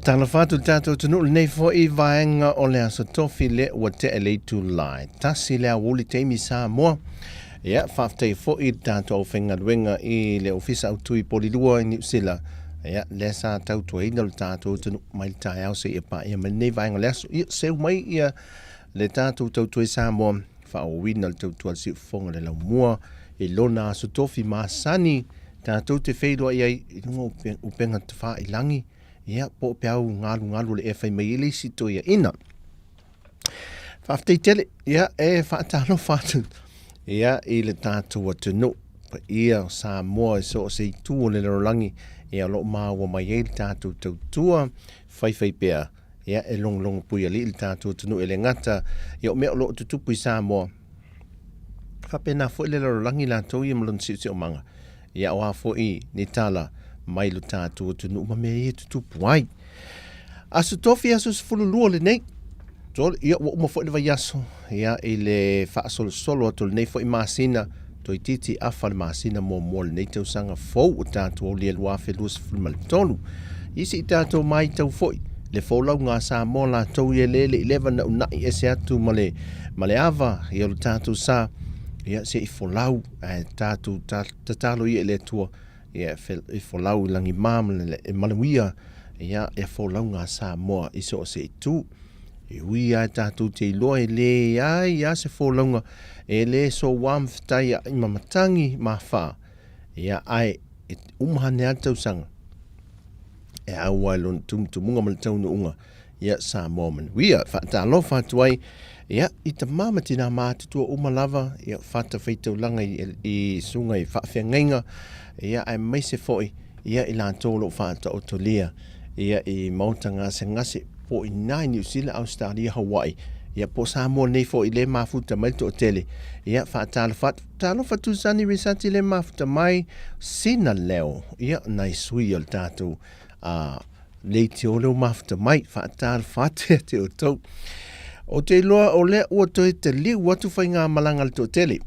Faatalofa atu le tatou atunuu lenei foi vaega o le Aso Tofi le ua tea le itula e 1 le aoauli taimi Samoa. Ia, faafetai foi i le tatou aufaigaluega i le Ofisa Autu i Polilua i Niu Sila. Ia, lea sa tautuaina le tatou atunuu mai le taeao seia paia mai lenei vaega o le aso. Ia, seu mai ia le tatou tautua i Samoa, faaauauina le tautua a le siufofoga le laumua i lona Aso Tofi masani tatou te feiloai ai i luga o upega tafailangi, ia, po o peau galugalu o le ea fai mai ai le isi toeaina. Faafetai tele, ia, e faatalofa atu, ia, i le tatou atunuu paia o Samoa i so o se itu o le lalolagi, ia, o lo o maua mai ai le tatou tautua faifaipea, ia, e logologo puialii le tatou atunuu e le gata ia o mea o lo o tutupu i Samoa, faapena foi le lalolagi latou ia ma lona siosiomaga, ia o a foi ni tala mai lo tatou atunuu ma mea ia e tutupu ai. Aso Tofi, aso 12 lenei. Tole, ia ua uma foi le vaiaso, ia i le faasolosolo atu o lenei foi masina, toeitiiti afa le masina muamua o lenei tausaga fou o tatou aulia 2023. Ia se i tatou matau foi le folauga a Samoa latou ia le le i leva na una'i ese atu ma le, ma le ava ia lo tatou sa, ia se i folau ae tatou tatalo ia i le Atua ia e folau i lagima ma le manuia ia e folauga a Samoa i so o se itu. E ui lava tatou te iloa e leai lava se folauga e le soua ma fetaia'i ma matagi ma afa, ia ae e uma ane lava le tausaga e au ai lona tumutumuga ma le taunuuga ia Samoa manuia. Faatalofa atu ai ia i tama ma tinā matutua uma lava ia fatafaitaulaga i, i susuga i faafeagaiga ia aemaise foi ia i latou o lo o faataotolia ia i maota gasegase po o i ina i Niu Sila, Ausetalia, Hawaii, ia po o Samoa nei foi le mafuta mai le toatele. Ia faatalofa atu. Talofa Tusani Risati le mafuta mai sina leo. Ia nai sui o le tatou leitio leo mafuta mai. Faatalofa atu ia te outou. O te iloa o lea ua toe taliu atu faigamalaga a le toatele.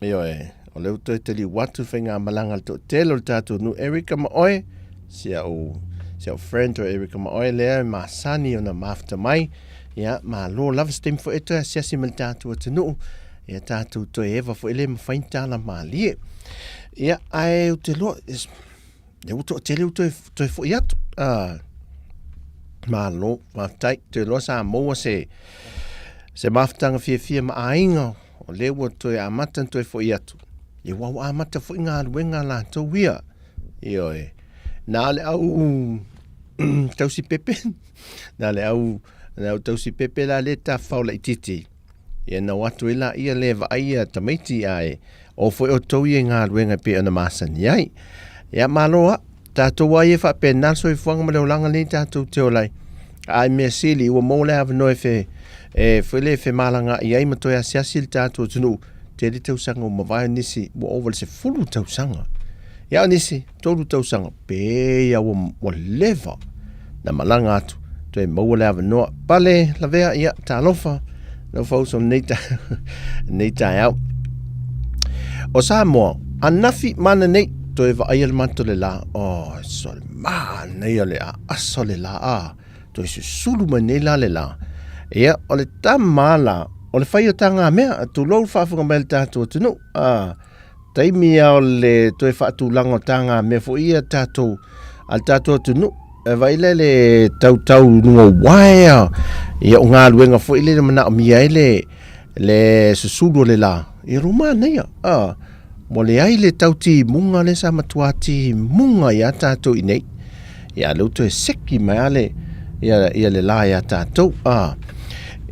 Ioe, o lea ua toe taliu atu faigamalaga a le toatele o le tatou nuu. Erica ma oe, si au, si au friend o Erica ma oe lea e masani ona mafuta mai. Ia, malo lava se taimi foi e toe asiasi mai le tatou atunuu. Ia, tatou toe eva foi le mafai ni tala malie. Ia, ae ou te loa, lea ua toatele ua toe, toe foi atu. Ah, malo, faafetai. Toe loa sa maua se, se mafutaga fiafia ma aiga O lea ua toe amata ona toe foi atu, ia ua ua amata foi galuega a latou ia. Ioe. Na o le au tausi pepe, na o le au, le au tausi pepe la lea tafafao laitiiti, ia na o atu ai laia lea e vaai ia tamaiti ae o foi outou ia i galuega e pei ona masani ai. Ia malo lava. Tatou lava ia e faapena le soifuaga ma le olaga lenei tatou te ola ai. Ae mea sili ua maua le avanoa e fe, e foi lea e femalagaai ai ma toe asiasi le tatou atunuu. Tele tausaga ua mavae nisi ua ova i le 10 tausaga. Ia o nisi, 3 tausaga, pei lava ua, ua leva na malaga atu, toe maua le avanoa. Pale lavea, ia, talofa, lau fauso lenei, ta, lenei taeao. O Samoa, anafi ma ananei, toe vaaia le mata o le la. Oh, so manaia le aasa o le la, a, toe susulu mai nei la le la. Ia, o le tama la, o le fai o tagamea, tulou le faafofoga mai a le tatou atunuu. A, taimi a o le toe faatulaga o tagamea foi ia tatou, a le tatou atunuu. E vaai lea le tautau i luga o uaea, ia o galuega foi lea e manaomia ai le, le susulu o le la, ia lo manaia. A, ua leai le tau timuga lea sa matua timuga ia tatou i nei. Ia lea ua toe seki mai lava le, ia, ia le la ia tatou. A,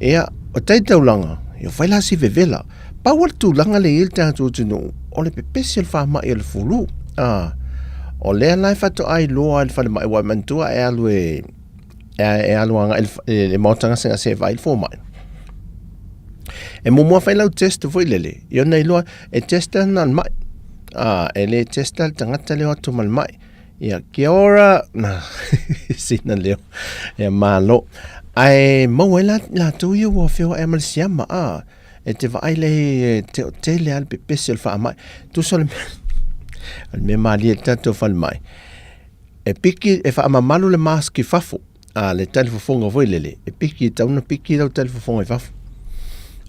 ia, o tai taulaga, ia fai la si vevela. Pau o le tulaga lea e i ai le tatou atunuu, o le pepesi o le faamai o le fulu. A, o lea la e faatoa iloa e le falemai, aua e manatua e alu e, e alu agai i le maota gasegase e vaai le fomai. E muamua fai lau test foi lele, ia ona iloa e test ana le mai. A, e le test le tagata lea o atu ma le mai. Ia, kia ora, na, sina leo, ia malo. Ae maua ai la, latou ia ua feoai ma le siama, a, e te vaai le te, tele lava le pepesi o le faamai. Tusa o le mea, o le mea malie i le tatou falemai, e piki, e faamamalu le mask i fafo. a le talifofoga foi lele, e piki, e tatau ona piki lau talifofoga i fafo.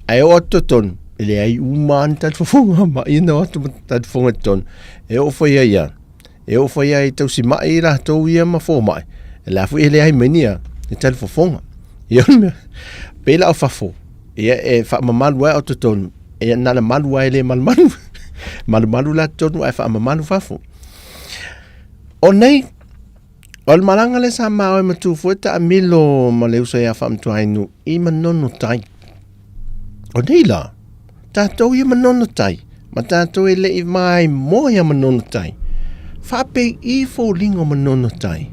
Ae oo atu totonu, e leai uma lava ni talifofoga ma ia na o atu ma talifofoga i totonu. E oo foi ai a, e oo foi ai tausi mai latou ia ma fomai, e la foi e leai mai ni a, ni talifofoga. Ia o le mea, pei la o fafo, ia e faamamalu ai o totonu, e na ona malu lava e le malumalu. Malumalu la totonu ae faamamalu fafo. O nei, o le malaga lea sa ma oe ma tu foi taamilo ma le uso ia Faamatuainu i Manono Tai. O nei la, tatou ia Manono Tai, ma tatou e le i maimoa ia Manono Tai. Faapei i foliga o Manono Tai.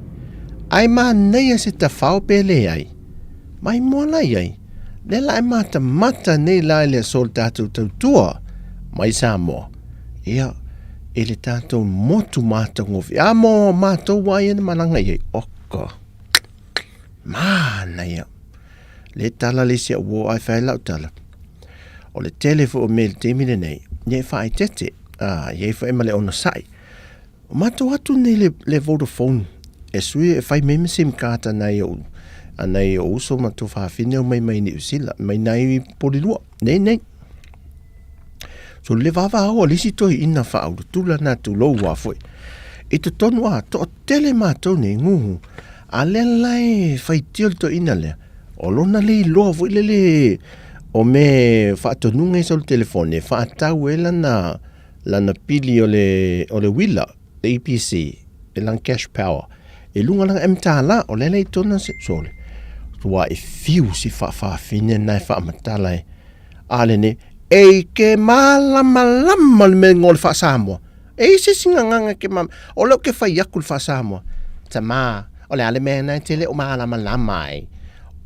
Ai manaia se tafao pe leai. Maimoa la i ai. Lea la e matamata nei la i le aso o le tatou tautua mai Samoa. Ia, i le tatou motu matagofie. A mo matou a ia na malaga i ai. Oka. Manaia. Le tala le isi au uo ai fai lau tala. O le tele foi o mea i le taimi lenei, ia e faaeteete. A, i ai foi ma le onosai. O matou atu nei le, le Vodafone, e sui e fai mai ma sim card a nai ou, a nai ou uso ma tuafafine o mai mai Niu Sila, mai nai Polilua, nei nei. So le vavao a le isi toeaina faaulutula na tulou a foi. I totonu a toatele matou nei gugu, a lea la e faitio le toeaina lea, o lona le iloa foi lele o mea faatonuga e sau i le telefoni e faatau ai lana lana pili o le o le uila, le EPC, e lana cash power. E luga lana M-tala, o lea la i totonu sole. Ua e fiu si faafafine na e faamatala e A lenei, e ke mālamalama le mea o le faa-Samoa. E i se isi gagaga ke ma, o lea ou te fai atu le faa-Samoa. Tamā, o le a le mea lena e te le o malamalama ai.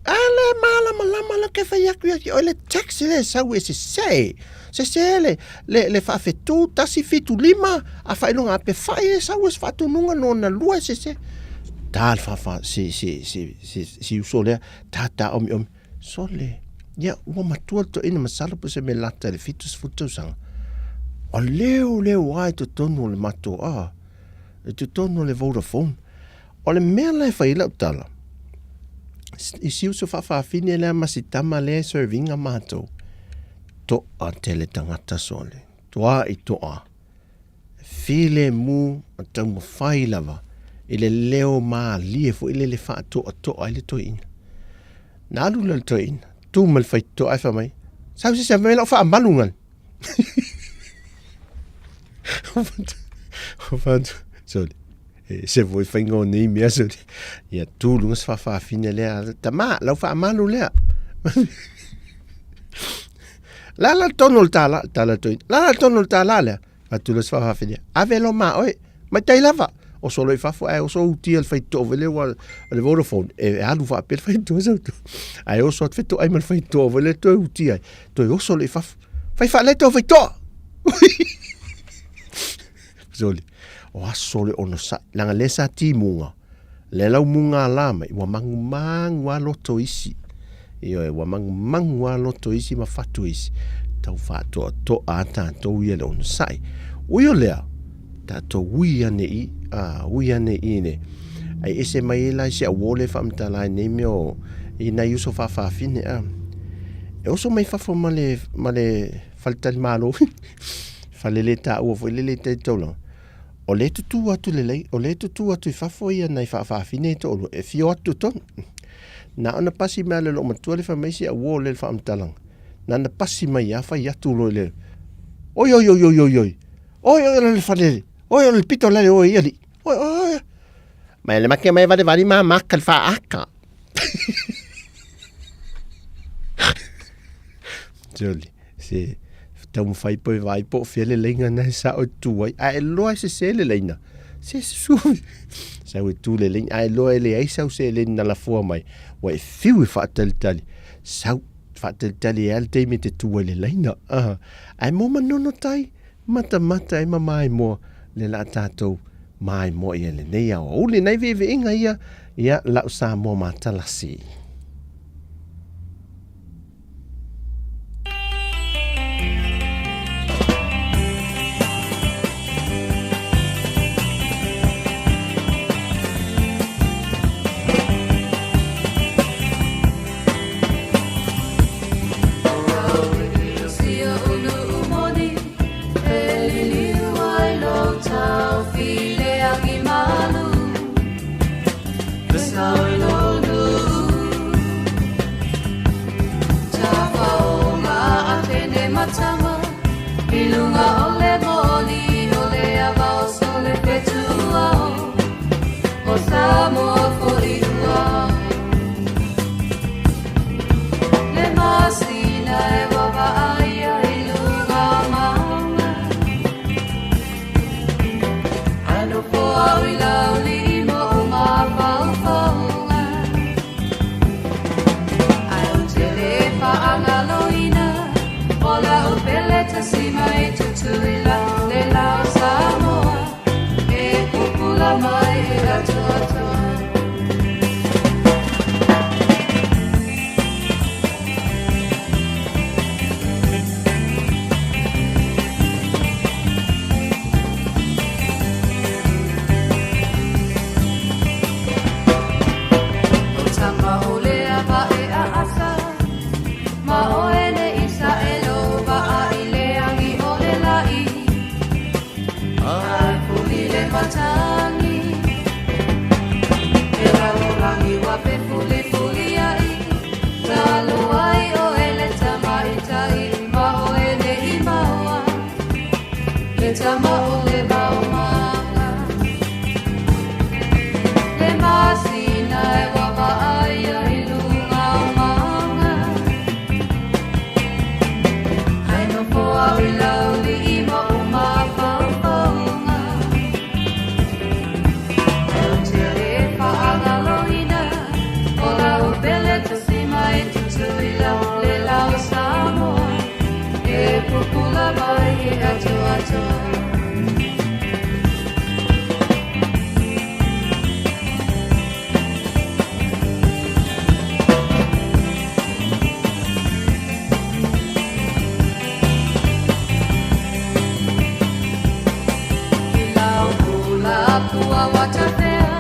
A le malamalama lea ou te fai atu ia te oe le tax lea e sau e sese. Sese le, le, le faafetu 175 a faailoga a pe fai e sau e se faatonuga lona lua e sese. Ta le faafa, si, si, si, si, si uso lea, ta ta omi omi. Sole, ia, ua matua le toeaina masalo po o se mea lata i le 70 tausaga. O leo leo lava i totonu o le matou, ah, i totonu o le Vodafone. O le mea la e fai ai lau tala, i si uso faafafine lea ma si tama lea e serve ina matou, toa tele tagata sole, toa i toa. Filemu ma taumafai lava i le leo malie foi lele faatoatoa ai le toeaina. Na alu lea o le toeaina, tu ma le faitotoa ae fai mai, Sau se isi mai lau faamalu ngale. Sorry. E se foi faiga o nei mea sorry. Ia tu luga se faafafine lea, tama, lau faamalu lea. La la tonu o le tala, tala toeaina. La la tonu o le tala lea. Atu le faafafine, ave lo ma oe, mai tai lava. O solo i fafo, ae oso utia le faitotoa foi lea ua o le Vodafone, e alu faapea le faitotoa sau tu. Ae oso atu fetoai ma le faitotoa foi lea toe utia ai, toe oso loa i fafo. Fai faaleta o faitotoa! Sole, o aso le onosai, leaga lea sa timuga, Le lau mugala mai, ua magumagu lava loto isi. Ioe, ua magumagu lava loto isi ma fatu isi. Tau faatoatoa a tatou ia le onosai. Ui o lea, tatou ui ane i, a, ui ane i ne. Ai ese mai ai la i si au uo lea e faamatala ai nei mea o, i nai uso faafafine, a. E oso mai fafo ma le, ma le faletalimalo, fale le taua foi lele i tai taulaga. O lea e tutū atu le o lea e tutū atu i fafo ia nai faafafine e toalua e fia o atu totonu. Na ona pasi mai le loomatua le fai mai si au uo le faamatalaga. Na ona pasi mai lava fai atu loa i le Oi oi oi oi oi oi. Oi oi le fale. Oi oi le pito lale oi alii. Oi oi. Mai le make mai valevale ma maka le faaka. Joli. Se taumafai po e vaai po o fea le laina na e sao e tu ai. A e loa e sese le laina, se susu sau e tu le laina. A e loa e leai sau seleni na lafoa mai, ua e fiu e faatalitali. Sau faatalitali e a le taimi e te tu ai le laina. Ae mo Manono tai, matamata ai ma maimoa le la tatou maimoa ia lenei aoauli. Nai veeveenga ia, ia lau Samoa matalasi. tama o le vaomaga. Le masina e ua vaaia i luga o mauga. Ae nofo au i laulii ma ou mafaufauga. Ae ou te le faagaloina o lau pele tasima e Tutuila le lau Samoa e pupula mai e atoatoa. I lau pula pua ua tafea,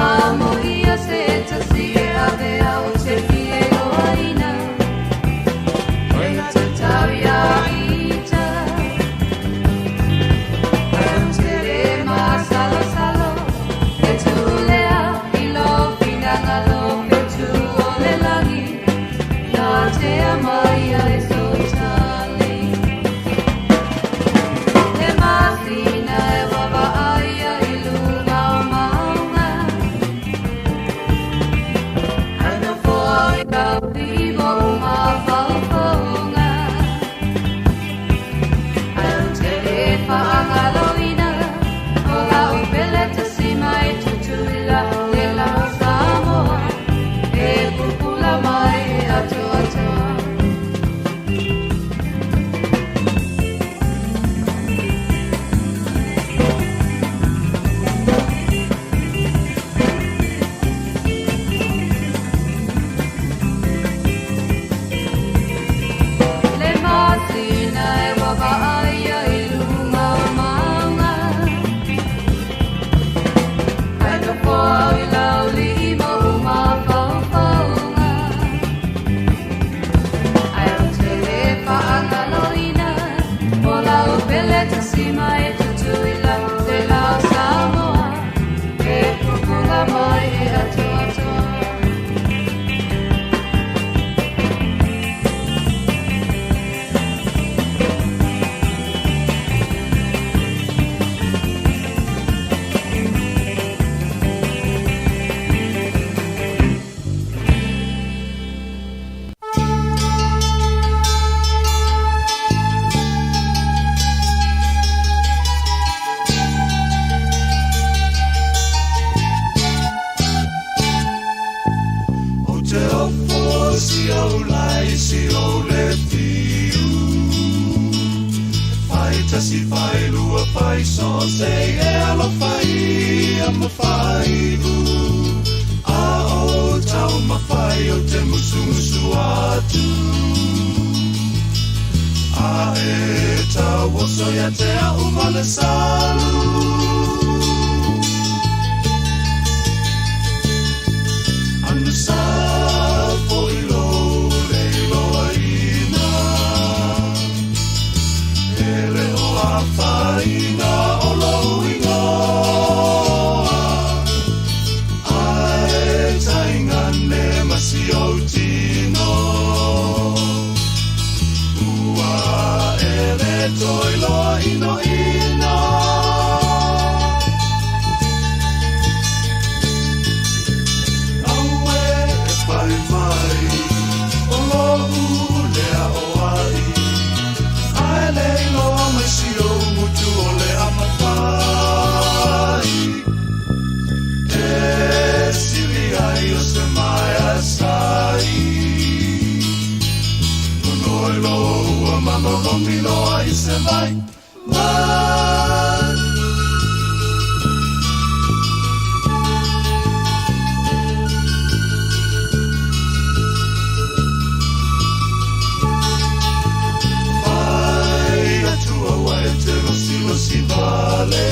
amoia se tasi e avea o te fie loaina. E tatau ia ita, ae ou te le masalosalo, e tuu lea i lou finagalo fetu o le lagi, na tea mai ai sou tali. Le masina e ua vaaia i luga o mauga, ae nofo au i laulii ma ou mafaufauga. Ae ou te le faagaloina o lau pele tasima e Tutuila le lau Samoa e pupula mai e atoatoa. Le masina e ua vaaia i luga o mauga, ae nofo au i laulii ma ou mafaufauga. Ae ou te le faagaloina o lau pele tasima e Tutuila le lau Samoa e pupula mai e atoatoa. Ou te ofo si ou lai si ou le fiu. Fai tasi fai lua fai so se e alofa ia ma fai u. A o tau mawhai o te musumusu atu. A e tau oso ia te au ma le salu. Anu sa fo i lo le iloa ina. E le o a whaina o lou ingoa. Ae taigane ma si ou tino. Ua e le toe loa inoino. Aue e pai mai o lou lea o ai. Ae le iloa mai si ou motu o le amafai. E sili ai o se maea sai. Nonoi lo ua malolomi loa i se vai mai. Fai atu aua e te losilosi vale.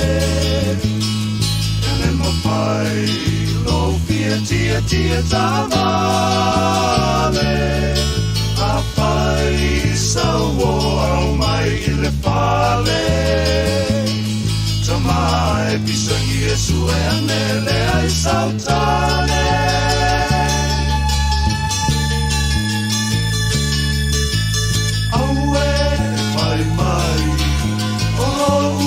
E le mafai lou fia tia tia taavale. Afai sau o au mai i le fale. Tama e pisangi e sue ane lea i sautane. Aue e pai mai o lou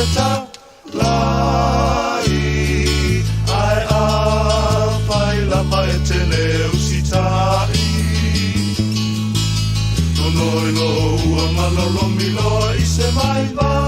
fetalai. Ae afai lava e te le usitai, Tonoi lo ua malolomi loa i se vaivai.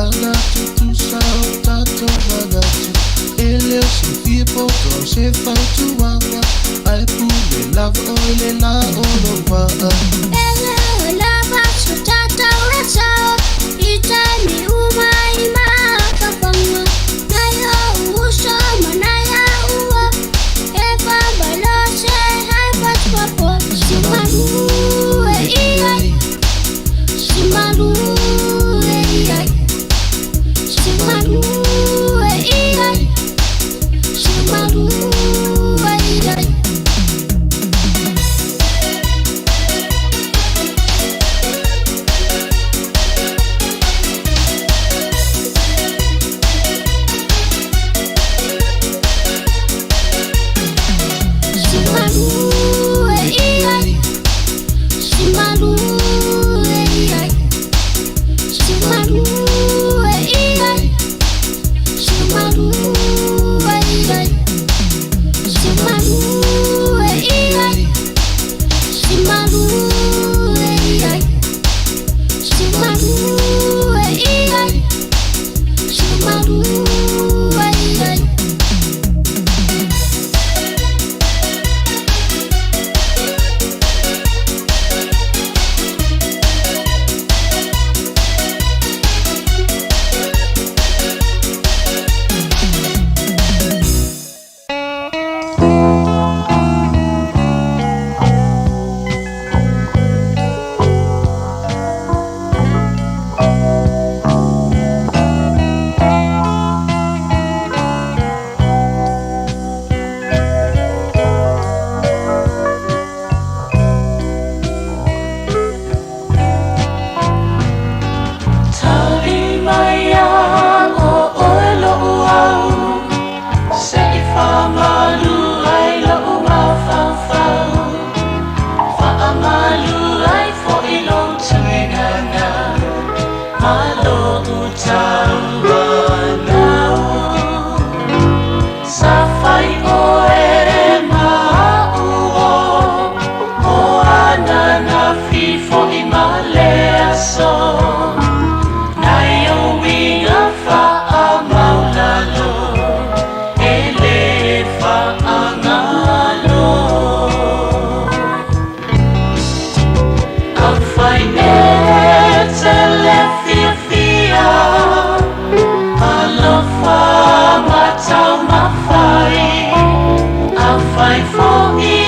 Ana tutusa o tatou manatu E le o silafia po o se fautuaga Ae pule lava oe i le la o lou vaa. E lava so tatou e sao i taimi uma i mafafaga nai ou uso ma nai au uo e faamalose ai fatupapoa si malu e i ai si malu e i ai si malu e i ai si malu e i ai. Si malu e i ai si malu e i ai si malu e i ai si malu e i ai si malu e i ai si malu e i ai si malu e i ai si malu e i ai. Tali mai a o oe lo'u au, Se i faamalu ai lo'u mafaufau, Faamalu ai fo'i lou tuigaga, Ma lo'u tauanau. Sa fai oe ma a'u o, O ananafi fo'i ma le aso, Nai ou uiga faamaulalo, E lē faagalo. Afai e te le fiafia, Alofa ma taumafai. Afai fo'i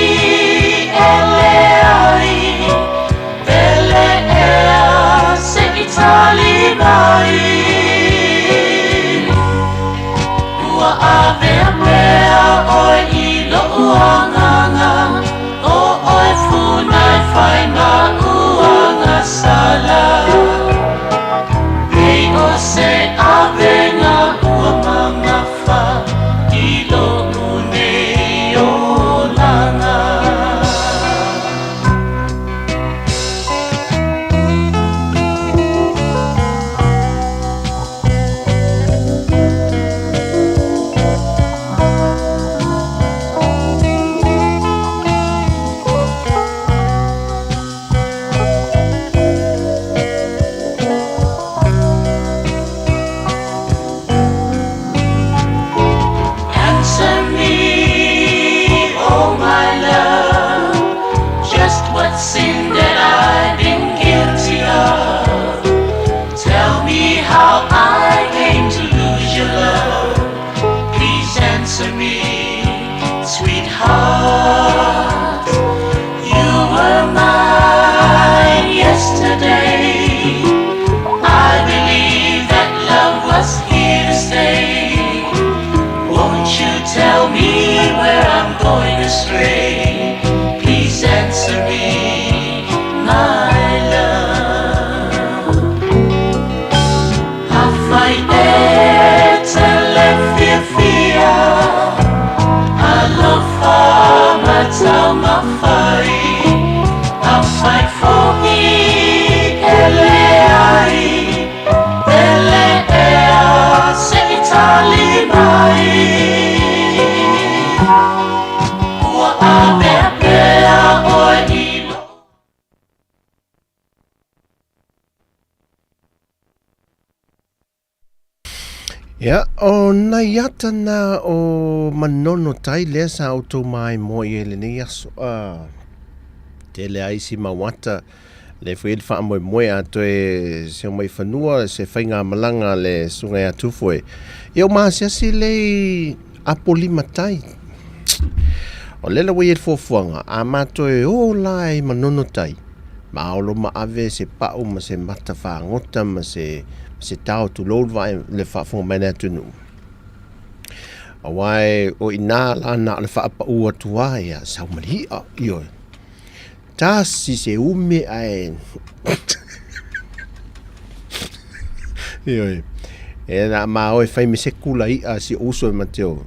e leai, Pele ea se i tali mai. Ua avea pea oe i lo'u agaga, O oe funa e fai ma'u agasala, Pei o se avega ua mamafa i lo'u nei olaga. Ia, o nai ata na o Manono Tai lea sa outou maimoa i ai lenei aso. Ah, tele ai si mau ata le foi le faamoemoe a toe se mai fanua se faigamalaga a le susuga ia Tufoe. Ia o maasiasi le i Apolima Tai. O lea la ua i ai le fuafuaga, a matou e o la i Manono Tai, maolo ma ave se pau ma se mata fagota ma se, se tao tulou le vaai le faafofoga mai a le atunuu. Aua e o i ina la na o le faapau atu lava ia sau ma le i'a, ioe. Tasi se umi ae Ioe. E na ma oe fai me se kula i'a si o uso e Mateo.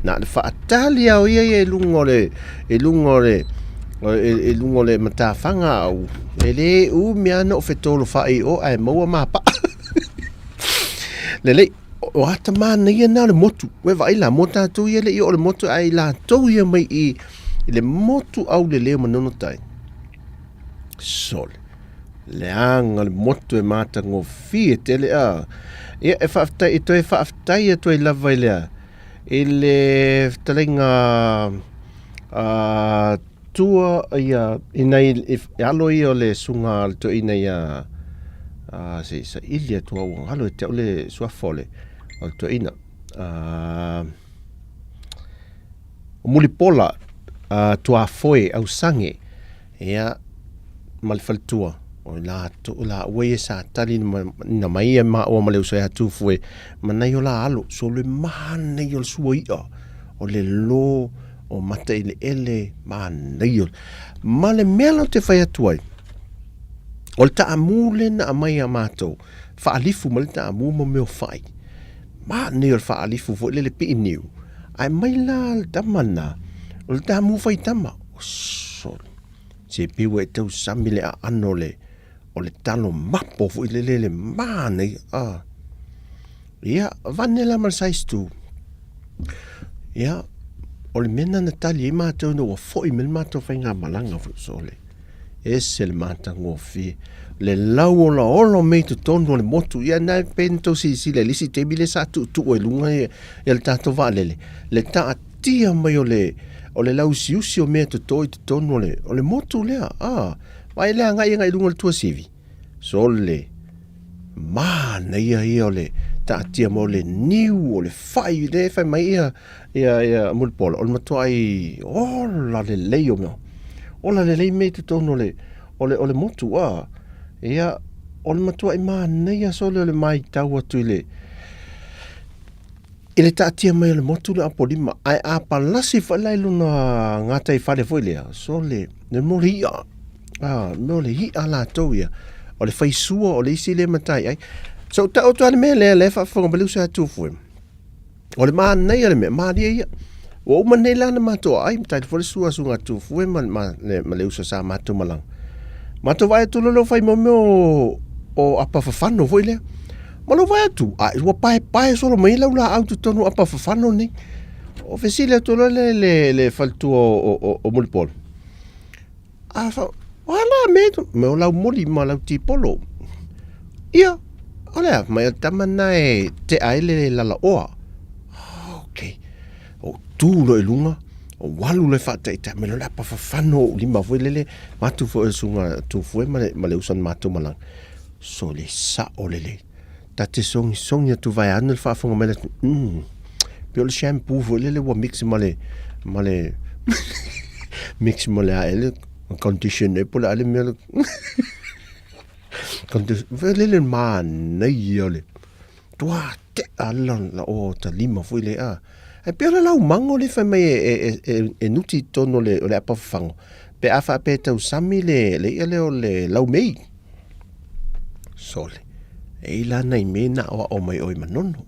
Na le faatali au ia ia i luga o le i luga o le i luga o le matafaga au. E le umi lava na ou fetolofa'i i o ae maua ma pa'a. Lelei, o ata manaia na o le motu. Ua e vaai la, mo tatou ia e le i oo i le motu ae i latou ia mai i i le motu aulelei o Manono Tai. Sole, leaga le motu e matagofie tele a. Ia, e faafetai, e toe faafetai atu ai lava i le a, i le fetalaiga a tua ia i nai i alo ia o le susuga a le toeaina ia a, se i saili atu au ua galo ia te au le suafa o le o le toeaina. A, O Mulipola, Tuafoe, Ausage, ia, ma le faletua, o i latou, o laua ia sa tali na mai ia maua ma le uso ia Tufue, ma nai o la alo, so le manaia o le sua i'a, o le lo o Mataeleele, manaia. Ma le mea la ou te fai atu ai, o le taamu lea na aumai ia matou, faalifu ma le taamu ma mea o fai. Manaia o le faalifu foi lele pii niu, ae mai la le tama lena, o le taamu faitama. Sole, se pei ua e tausami le aano o le, o le talo mapo foi lele le manaia. Ah. Ia, vane la ma le size 2. Ia, o le mea lena na tali ai matou ina ua foi mai le matou faigamalaga foi, sole. Ese le matagofie. Le lauolaola o mea i totonu o le motu. Ia na pei na tou silasila i le isi taimi lea sa tuutuu ai luga ia, ia le tatou vaalele. Le taatia mai o le, o le lauusiusi o mea toto i totonu o le, o le motu lea. Ah, vaai le agai agai i luga o le tuasivi. Sole, manaia ia o le taatia mai o le niu, o le fai, lea e fai mai ia, ia, ia Mulipola, o le matuai ola lelei o mea. Ola lelei mea i totonu o le, o le, o le motu, a. Ia, o le matuai manaia sole o le matau atu i le, i le taatia mai o le motu lea o Apolima, ae a palasi foi la i lona gataifale foi lea, sole, le mea o le i'a, a, le mea o le i'a latou ia, o le faisua o le isi lea matai ai. So, tau atu lava le mea lea, lea e faafofoga mai le uso ia Tufue, o le manaia o le mea, malie ia. Ua uma nei la ona matou aai, matai foi le sua susuga Tufue ma, ma, le, ma le uso sa matou malaga. Matou vaai atu loa lea ua fai mai mea o, o apa fafano foi lea. Ma lou vaai atu, a ua paepae solo mai ai lau laau i totonu o apa fafano nei. O fesili atu loa le, le, le faletua o, o, o Mulipola. A fa, o a la mea tu, mea o lau moli ma lau tipolo. Ia, o le a, mai o le tama na e tea ai le lalaoa. Ah, okay. O tu loa i luga, o alu loa e faataitai mai loa le apa fafano o ou lima foi lele, matou foi o le susuga Tufue ma le, ma le uso na matou malaga. Sole sao lelei. Ta te sogisogi atu vaeane le faafofoga mai le atu, pei o le shampoo foi lele ua mix ma le, ma le, mix ma le a ea le conditioner po o le a le mea le, foi lele manaia o le tuatea le la o ta lima foi lea. A. Ae pei o le laumago lea fai mai e, e, e, e nuti i totonu o le, o le apa fafago, pe a faapea e tausami le, le i'a lea o le laumei. Sole, e i la nai mea na aoao mai oe i Manono.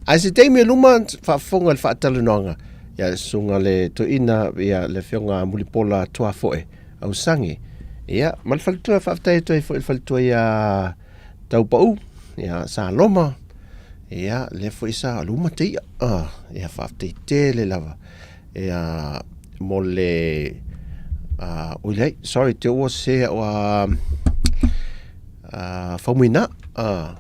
Ae se taimi e luma faafofoga i le faatalanoaga ia le susuga le toeaina ia le afioga Mulipola Tuafoe Ausage. Ia, ma le faletua, faafetai atu ai foi i le faletua ia Taupau, ia Saloma, ia lea foi sa luma te ia. Ah, ia faafetai tele lava. Ia mo le ah, oi leai, sorry te ua se au a Faumuina. Ah,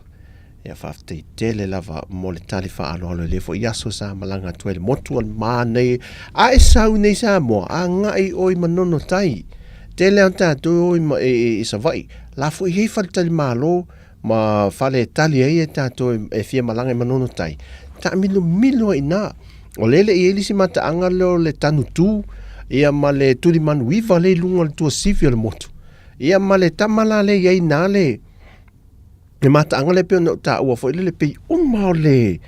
Ia faafetai tele lava mo le tali faaaloalo i lea foi aso sa malaga atu ai le motu o le manaia. A e sau nei Samoa, agai oe i Manono Tai. Tele lava o tatou e o i, i, i Savaii. La foi i ai faletalimalo ma fale e tali ai e tatou e fia malaga i Manono Tai. Taamilomilo ai i ina. O lea e le i i ai le isi mataaga lea o le Tanutu, ia ma le Tulimanuiva lea i luga o le tuasivi o le motu. Ia ma le tama la lea e i ai i ina le le mataaga lea pei ona ou taua foi lele pei uma o le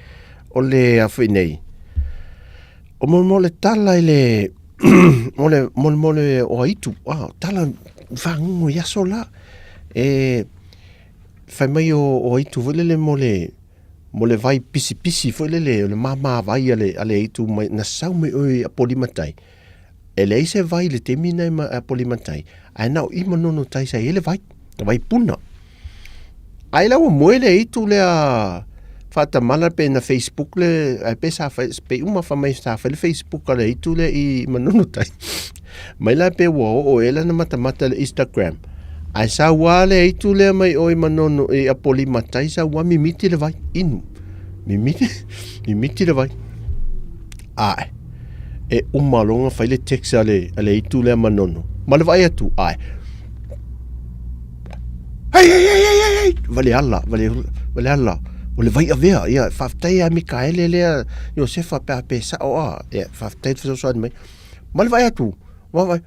o le a foi nei o mo mo le tala i le mo le mo le mo le o aitu ah tala fagugu i aso la e fai mai o o aitu foi lele mo le mo le vai pisipisi foi lele o le māmā vai a le a le aitu mai na sau mai oe i Apolima Tai. E leai se vai i le taimi na i Apolima Tai, ae na o i Manono Tai sa i ai le vai, le vai puna. Ai la ua moe le aitu lea faatamala pe na Facebook le, ai pe sa fai, pe uma fai mai sa fai le Facebook a le aitu lea i Manono Tai. Mai la pe ua oo ea lana matamata i le Instagram. Ae sau lava le aitu lea mai o i Manono i Apolima Tai sau lava mimiti le vai, inu. Mimiti, mimiti le vai. Ae, e uma loa ona fai le text a le, a le aitu lea Manono. Ma le vaai atu, ae, hei, hei, hei, hei, hei, hei, vale ala, vale, vale ala, o le vai avea, ia, faafetai ia Mikaele lea, Iosefa pe a pe sao a, ia, faafetai le fesoasoani mai. Ma le vaai atu, vaavaai,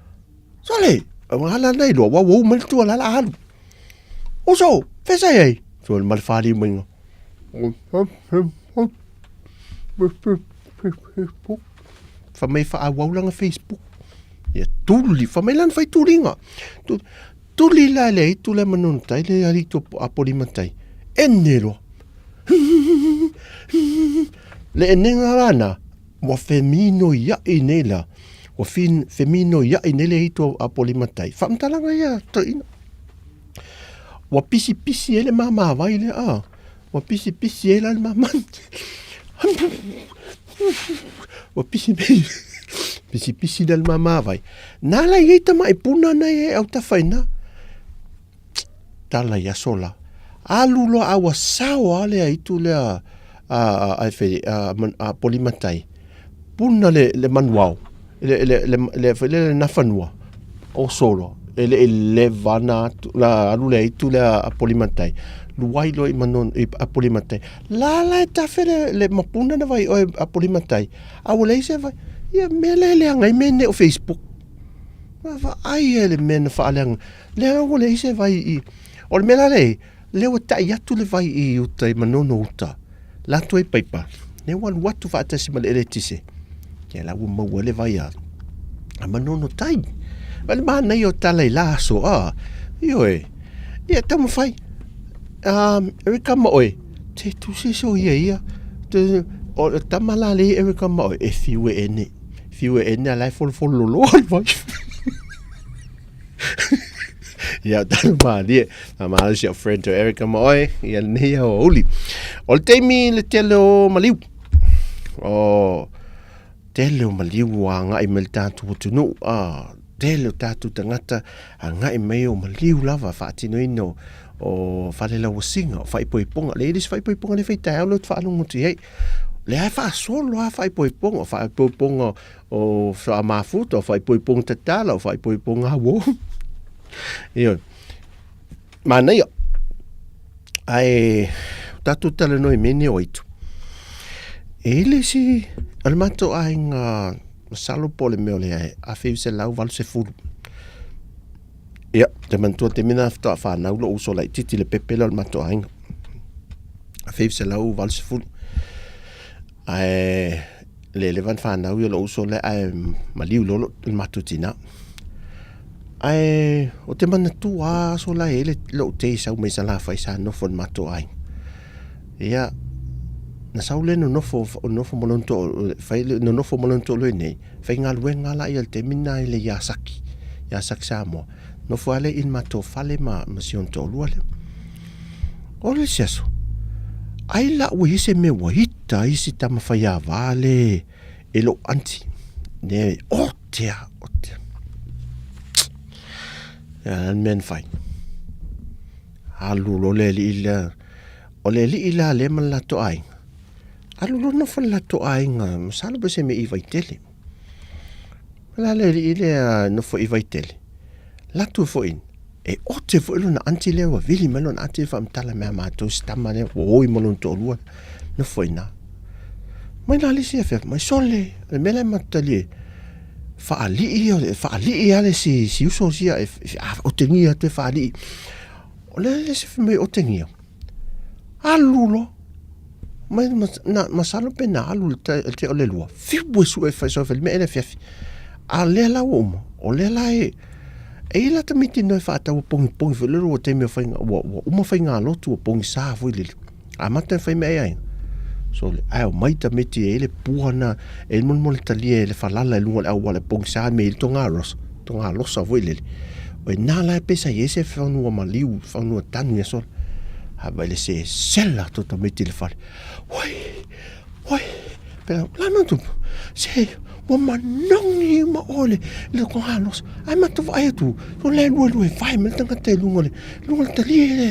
sole, ua ala nei loa, ua ua mai le tua la la alu. Uso, fea sa i ai? Sole ma le faliu mai nga. Fai mai faaauau lana Facebook. Ia tuli, fai mai lana fai tuliga. Tuli la le aitu le Manono Tai le alii a Polimatai. Ene loa. Le enega lana, ua feminoiaʻi nei la, ua feminoiaʻi nei le aitu a Polimatai. Faamatalaga ia toeaina. Ua pisipisi ai le māmāwai lea, a, ua pisipisi ai la le māmā. Ua pisipisi, pisipisi la le māmāwai. Nā la i ai tamai puna nei e autafa i nā. Tala i aso la. Alu loa a ua sao a le aitu lea a, a, a, a, a, a Polimatai. Puna le, le manuao, le, le, le, le, le, le, le nafanua, oso loa, e le i leva ana atu, la alu le aitu lea a Polimatai, luai loa i Manono, i a Polimatai. La la e tafe le, le mapuna na vai oe a Polimatai, a ua leai se vai, ia mea lea e leaga ai mea nei o Facebook. Vaai e le mea na faaleaga, lea ua leai se vai i, o le mea la lea, lea ua tai atu le vai i uta i Manono uta, la atu ai paipa, lea ua alu atu faatasi ma le eletise, ia la ua maua le vai a, a Manono Tai. Ma le manaia o tala i la aso, a, ioe, ia taumafai, um, Erika ma oe, te tusi so ia ia, te, o le tama la le Erika ma oe, e fiu e ene, fiu e ene a la e folofolo loloa le vai. Ia, tala malie. A mahalo si au friend to Erica ma oe, ia lenei aoauli. O le taimi le tele o maliu. O tele o maliu ua agai mai le tatou atunuu. Ah, tele o tatou tagata agai mai o maliu lava faatinoina o, o falelauasiga, o faaipoipoga. Le i le isi faaipoipoga le fai taeao lea ou te faalogo atu i ai. Lea e faasolo lava faaipoipoga, o faaipoipoga o Mafuta, o faaipoipoga tatala, o faaipoipoga auo. Ioe. Manaia. Ae, o tatou talanoa i mea nei o aitu. E i le isi, o le matou aiga, masalo po o le mea o le 1980. Ia, te manatua te mea na faatoa whanau lou uso laitiiti le pepe lea o le matou aiga. 1980. Ae le leva na whanau ia lou uso lea ae maliu loa le matou tina. Ae o te manatua lava aso la e i ai lou tei sau mai Salafai sa nofo i le matou aiga. Ia, na sau lea nonofo, nonofo ma lona toa, fai, nonofo ma lona toalua i inei, faigaluega la ia i le taimi lena i le Yasaki, Yasaki Samoa. Nofo lava lea i le matou fale ma, ma si ona toalua lea. O le isi aso, ai la ua i ai se mea ua ita ai si tama faiava le e lou aunty. Ne, o te a, o te a. Ia, le mea na fai. Alu loa le alii lea. O le alii la lea ma le latou aiga, alu loa nofo le latou aiga, masalo pe se mea i Vaitele. O le a le alii lea nofo i Vaitele, latou foi e ote foi lona aunty lea ua vili mai lona aunty e faamatala mai a matou si tama lea ua oi ma lona toalua nofo i ina. Mai la le isi afiafi mai, sole, o le mea la e matou talie ai, faalii, faalii lava le si, si uso sia e otegia atu e faalii. O le le isi fai mai otegia, alu loa. Mai na, masalo pe na alu le te o le lua, fiu e sue fai so fai le mea e le afiafi. A lea la ua uma, o lea la e, e i la tamaiti no e faatau pongipongi foi lele ua taimi o faiga, ua, ua uma faigalotu ua pogisa foi lele. Amata ona fai mea ai aiga. Sole, ae omai tamaiti e i ai le pua na, e i ai le molemole talia e le falala i luga o le auala e pogisa mea i le togalosa, togalosa foi lele. O i ina la e pei sa i ai se fanua maliu, fanua tanu ia sole. A vaai le sesela atu o tamaiti i le fale. Oi, oi, pela, la mea tupu, se, ua manogi uma oe le, le togalosa. Ae matou vaai atu, o la e luelue vae mai le tagata i luga o le, luga o le talia le,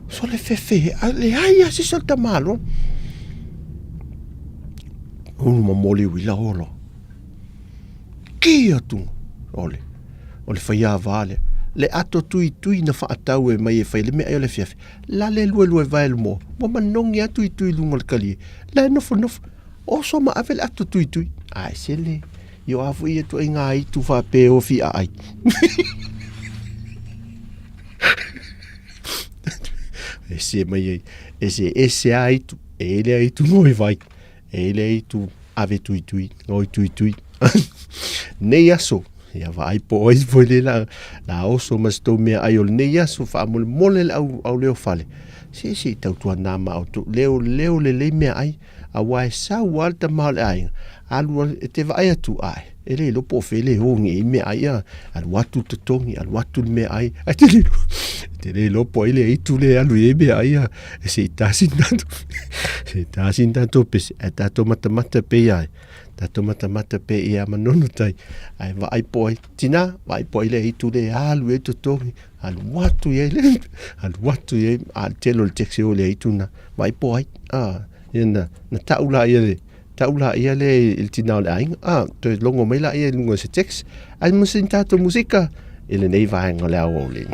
Sole fefe, a leai lava se isi o le tamaloa. Ulu momoli uila olo. Ki atu, ole, o le faiāvā lea. Le ato tuitui na faatau e mai e fai le meaai o le afiafi. La le luelue vae le moa, ua manogi lava tuitui i luga o le kalie. La e nofonofo, oso ma ave le ato tuitui. Ae sele, i o a foi ia ituaiga aitu faapea e o fiaai. Ese mai ai, ese ese a aitu, e le aitu ngoi vai, e le aitu ave tuitui, ngoi tuitui. Nei aso, ia vaai po o ai foi le la, la oso ma se tou meaai o lenei aso, faamolemole le au, au leo fale. Se se i tautuana ma outou, leo leo lelei meaai, aua e sau lava le tama o le aiga, alu e te vaai atu, ae, e le iloa po o fea le o i meaai a, alu atu le totogi, alu atu le meaai, ae te le iloa, te le iloa po o ai le aitu lea e alu i ai meaai a, e se i tasi ni tatou, se i tasi ni tatou pese, ae tatou matamata pea ia, tatou matamata pea ia Manono tai, ae vaai po o ai, tina, vaai po o ai le aitu lea e alu i ai totogi, alu atu i ai le, alu atu i ai, a le tele o le taxi o le aitu na, vaai po o ai, a, ia na, na tau laia le, tau laia lea i le tina o le aiga, a, toe logo mai laia i luga o se taxi, ae mo se tatou musika i lenei vaega o le aoauli.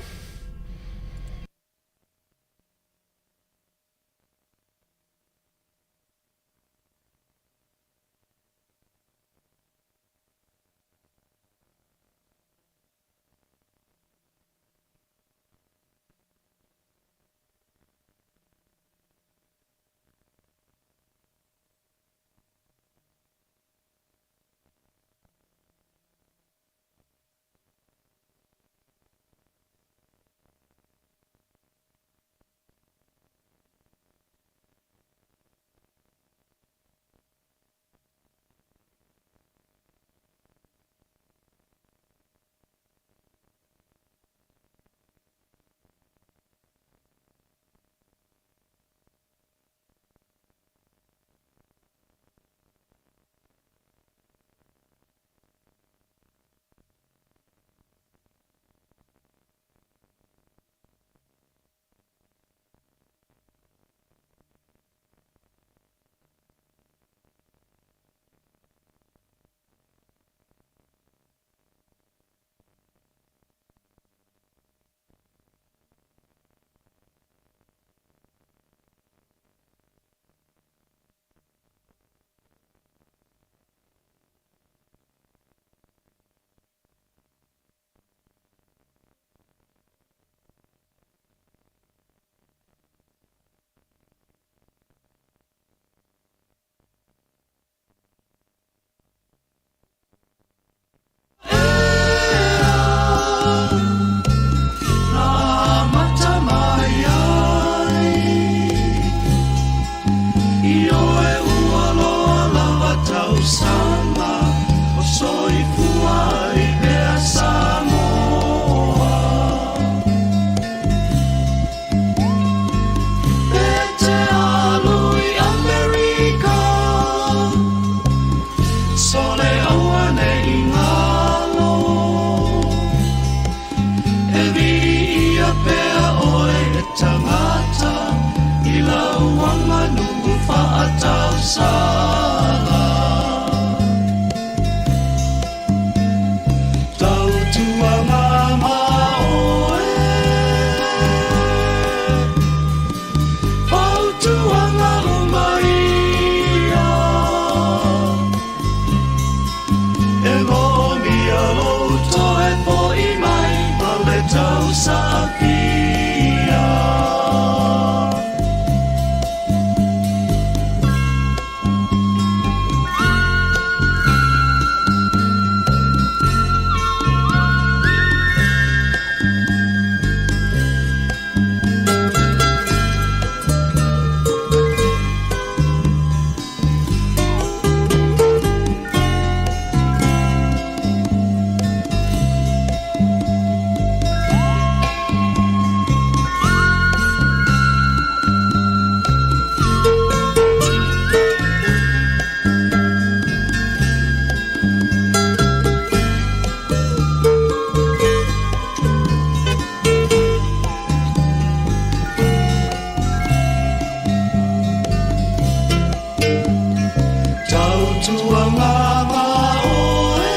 Fautuaga ma oe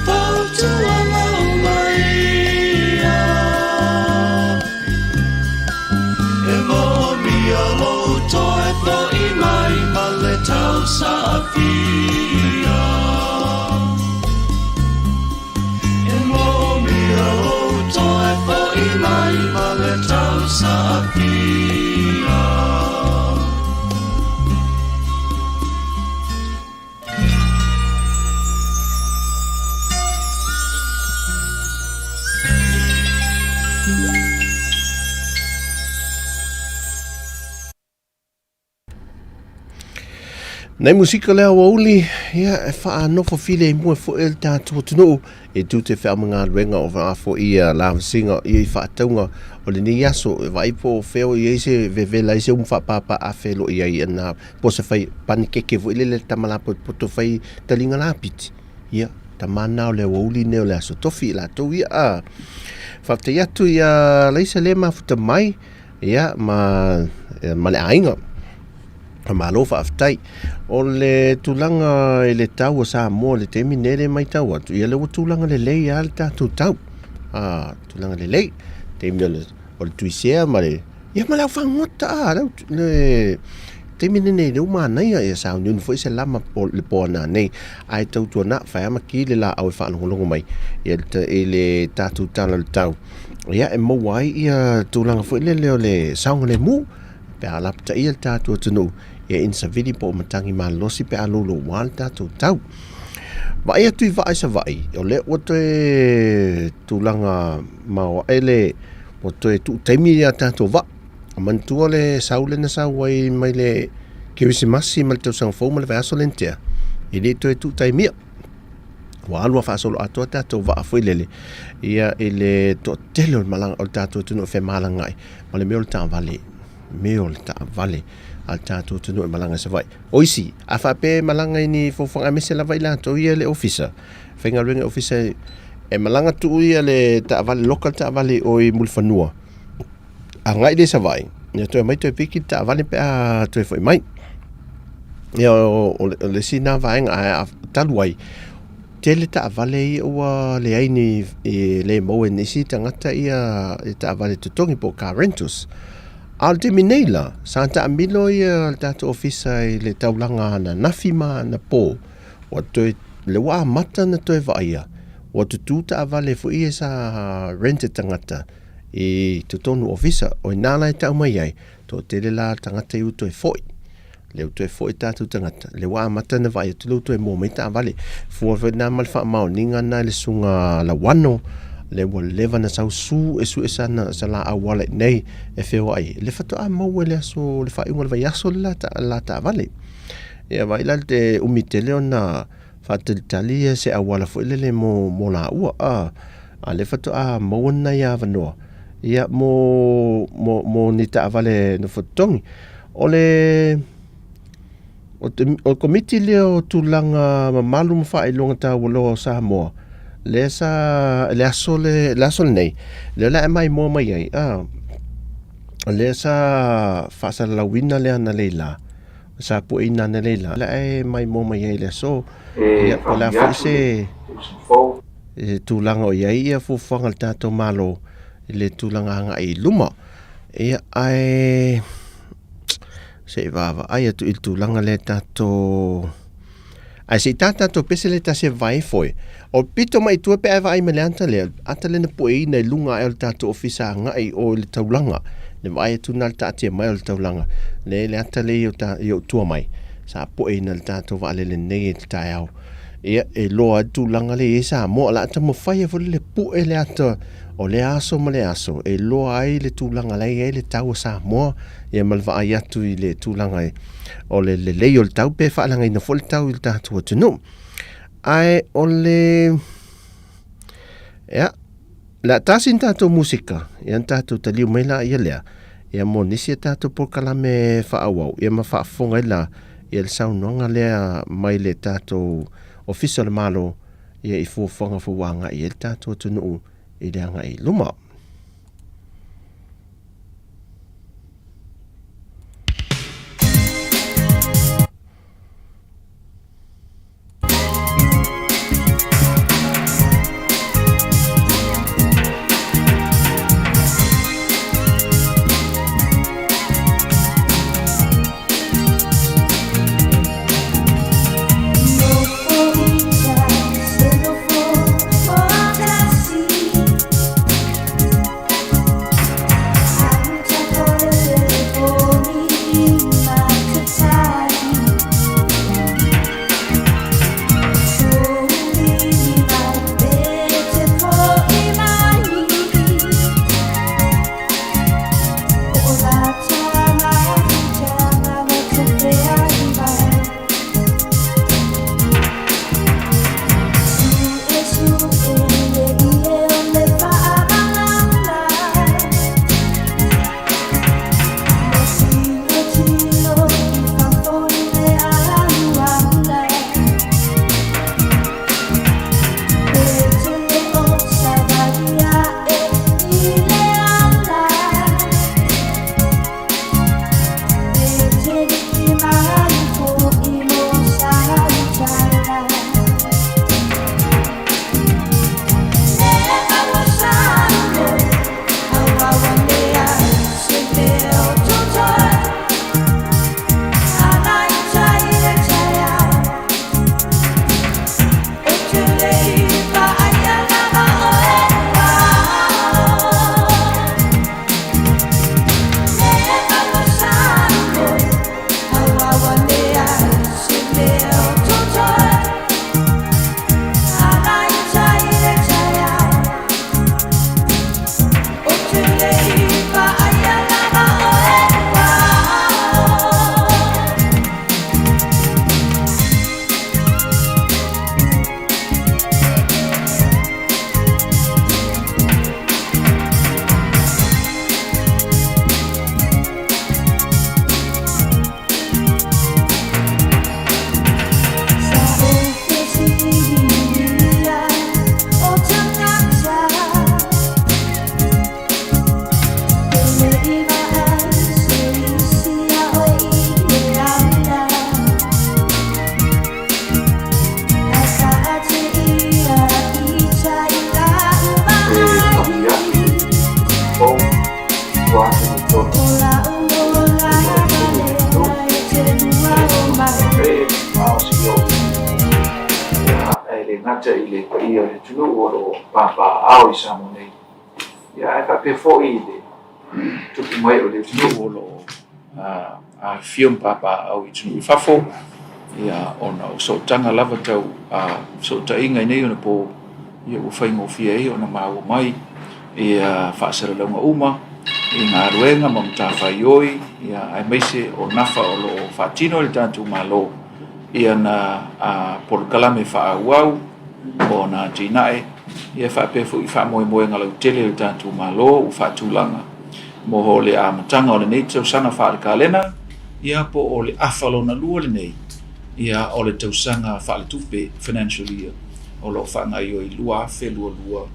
Fautuaga uma ia E moomia lou toe fo'i mai ma le tausaafia E moomia lou toe fo'i mai ma le tausaafia. Nei musika lea ua uli, ia, e whaanofo file i mua fo'i le tātou atunuu, e tū te whaamagaluega o whaafo ia lavasiga ia i whaataunga o lenei aso, e vai po o feo i ai se vevela ai se umu whaapapa a whelo i ai ana po se whai panikeke fo'i lele tama la poto whai talinga lapiti. Ia, tama nā o le ua uli nei o le aso tofi i lātou ia a. Whaatai atu ia Leisa le mafuta mai, Ia, ma, ma le aiga. Malo faafetai. O le tulaga i le tau o Samoa i le taimi nei le matau atu, ia lea ua tulaga lelei lava le tatou tau. Ah, tulaga lelei. Taimi o le, o le tuisea ma le, ia ma le aufagota, ah, le, le taimi lenei lea ua manaia, ia sauniuni foi se lama po, le po ananei. Ae tautuana, fai lava ma ki le laau e faalogologo mai i le, i le tatou tala o le tau. Ia, e maua ai ia tulaga foi lele o le saogalemu pe a lapataia le tatou atunuu ia ina savili po o matagi malolosi pe a louloua le tatou tau. Vaai atu i vaa i Savaii, o lea ua toe tulaga maoae le ua toe tuu taimi ia tatou vaa. Manatua le sau lea na sau ai mai le Kerisimasi ma le tausaga fou ma le vaiaso lea na tea, e le toe tuu taimia. Ua alu a faasoloatoa tatou vaa foi lele ia i le toatele o le malaga o le tatou atunuu e femalagaai ma le mea o le taavale, mea o le taavale a le tatou atunuu e malaga i Savaii. O isi, a faapea e malaga i ni fofoga aemaise lava i latou ia i le ofisa, faigaluega i ofisa e malaga tuu ia le taavale, loka le taavale i o i Mulifanua, agai lea i Savaii, ia toe aumai toe piki le taavale pe a toe foi mai. Ia o le isi lena vaega, ae talu ai, tele taavale ia ua leai ni, e le maua e nisi tagata ia taavale totogi po o car rentals. A o le taimi nei la, sa taamilo ia le tatou ofisa i le taulaga ananafi ma anapo, ua toe, lea ua amata ona toe vaaia, ua tutū taavale foi ia sa rent e tagata i totonu ofisa. O i ina la e tau mai ai, Toatele la tagata i ua toe foi. Lea ua toe foi tatou tagata, lea ua amata ona vaai atu lea ua toe mua mai taavale. Fua foi lena ma le faamaoniga lena i le susuga Lauano, lea ua leva ona sau su e sue sana sa la auala i inei e feoai ai. Lea faatoa maua i le aso le faaiuga o le vaiaso le la taavale. Ia vaai la te umi tele ona faatalitali ia se auala foi lele mo mo laua a a lea faatoa maua nai avanoa ia mo mo mo ni taavale nofo totogi. O le o te o le komiti lea o tulaga mamalu ma faailoga taualoa o Samoa, lea sa le aso le le aso lenei, lea o le a e maimoa mai ai a, lea sa faasalalauina le analeila Sa pueina analeila la e maimoa mai ai i le aso. E Ia, po o le a faamanuia foi atu se le tausaga fou. e tulaga o i ai ia fuafuaga a le tatou Malo i le tulaga agai i luma. Ia, ae se i vaavaai atu i le tulaga lea tatou Ae se i tā tatou pese le tasi e vae foe. O pito mai i tua pe a e vaai mai le ata lea, ata lea na pueina i luga ae o le tatou ofisa agai o i le taulaga. Le vaai atu na le taatia mai o le taulaga. Le le ata lea i o ta, i ou tua mai. Sa pueina le tatou vaalele nei i le taeao. Ia, e loa ai le tulaga lea i ai Samoa. O le a taumafai ai foi le pue le ata o lea aso ma lea aso e iloa ai le tulaga la e i ai le tau o Samoa, ia ma le vaai atu i le tulaga e o le lelei o le tau pe faaleagaina foi le tau i le tatou atunuu. Ae o le ia, le a tasi ni tatou musika, ia na tatou taliu mai la ia lea, ia mo nisi a tatou polokalame faaauau, ia ma faafofoga ai la ia le saunoaga lea mai le tatou Ofisa o le Malo, ia i fuafuaga foi ua agai i ai le tatou atunuu i le agai i luma. 2023 i le atunuu e mamao si ou ia, e le gata i le paia o le atunuu o lo o papaaao i Samoa nei, ia, ae faapea foi i le tupu mai o le atunuu o lo o afifio ma papaaao i atunuu i fafo, ia, ona o sootaga lava tau fesootaiga i nei ona po, ia, ua faigofie ai ona maua mai ia faasalalauga uma i galuega ma matafaioi, ia, aemaise o nafa o lo o faatino e le tatou Malo i ana polokalame faaauau o ana atinae, ia faapea foi faamoemoega lautele o le tatou Malo ua faatulaga mo le amataga o lenei tausaga faale-kalena, ia po o le afa lona lua lenei ia o le tausaga faaletupe, financial year, o lo o faagaoioi 2022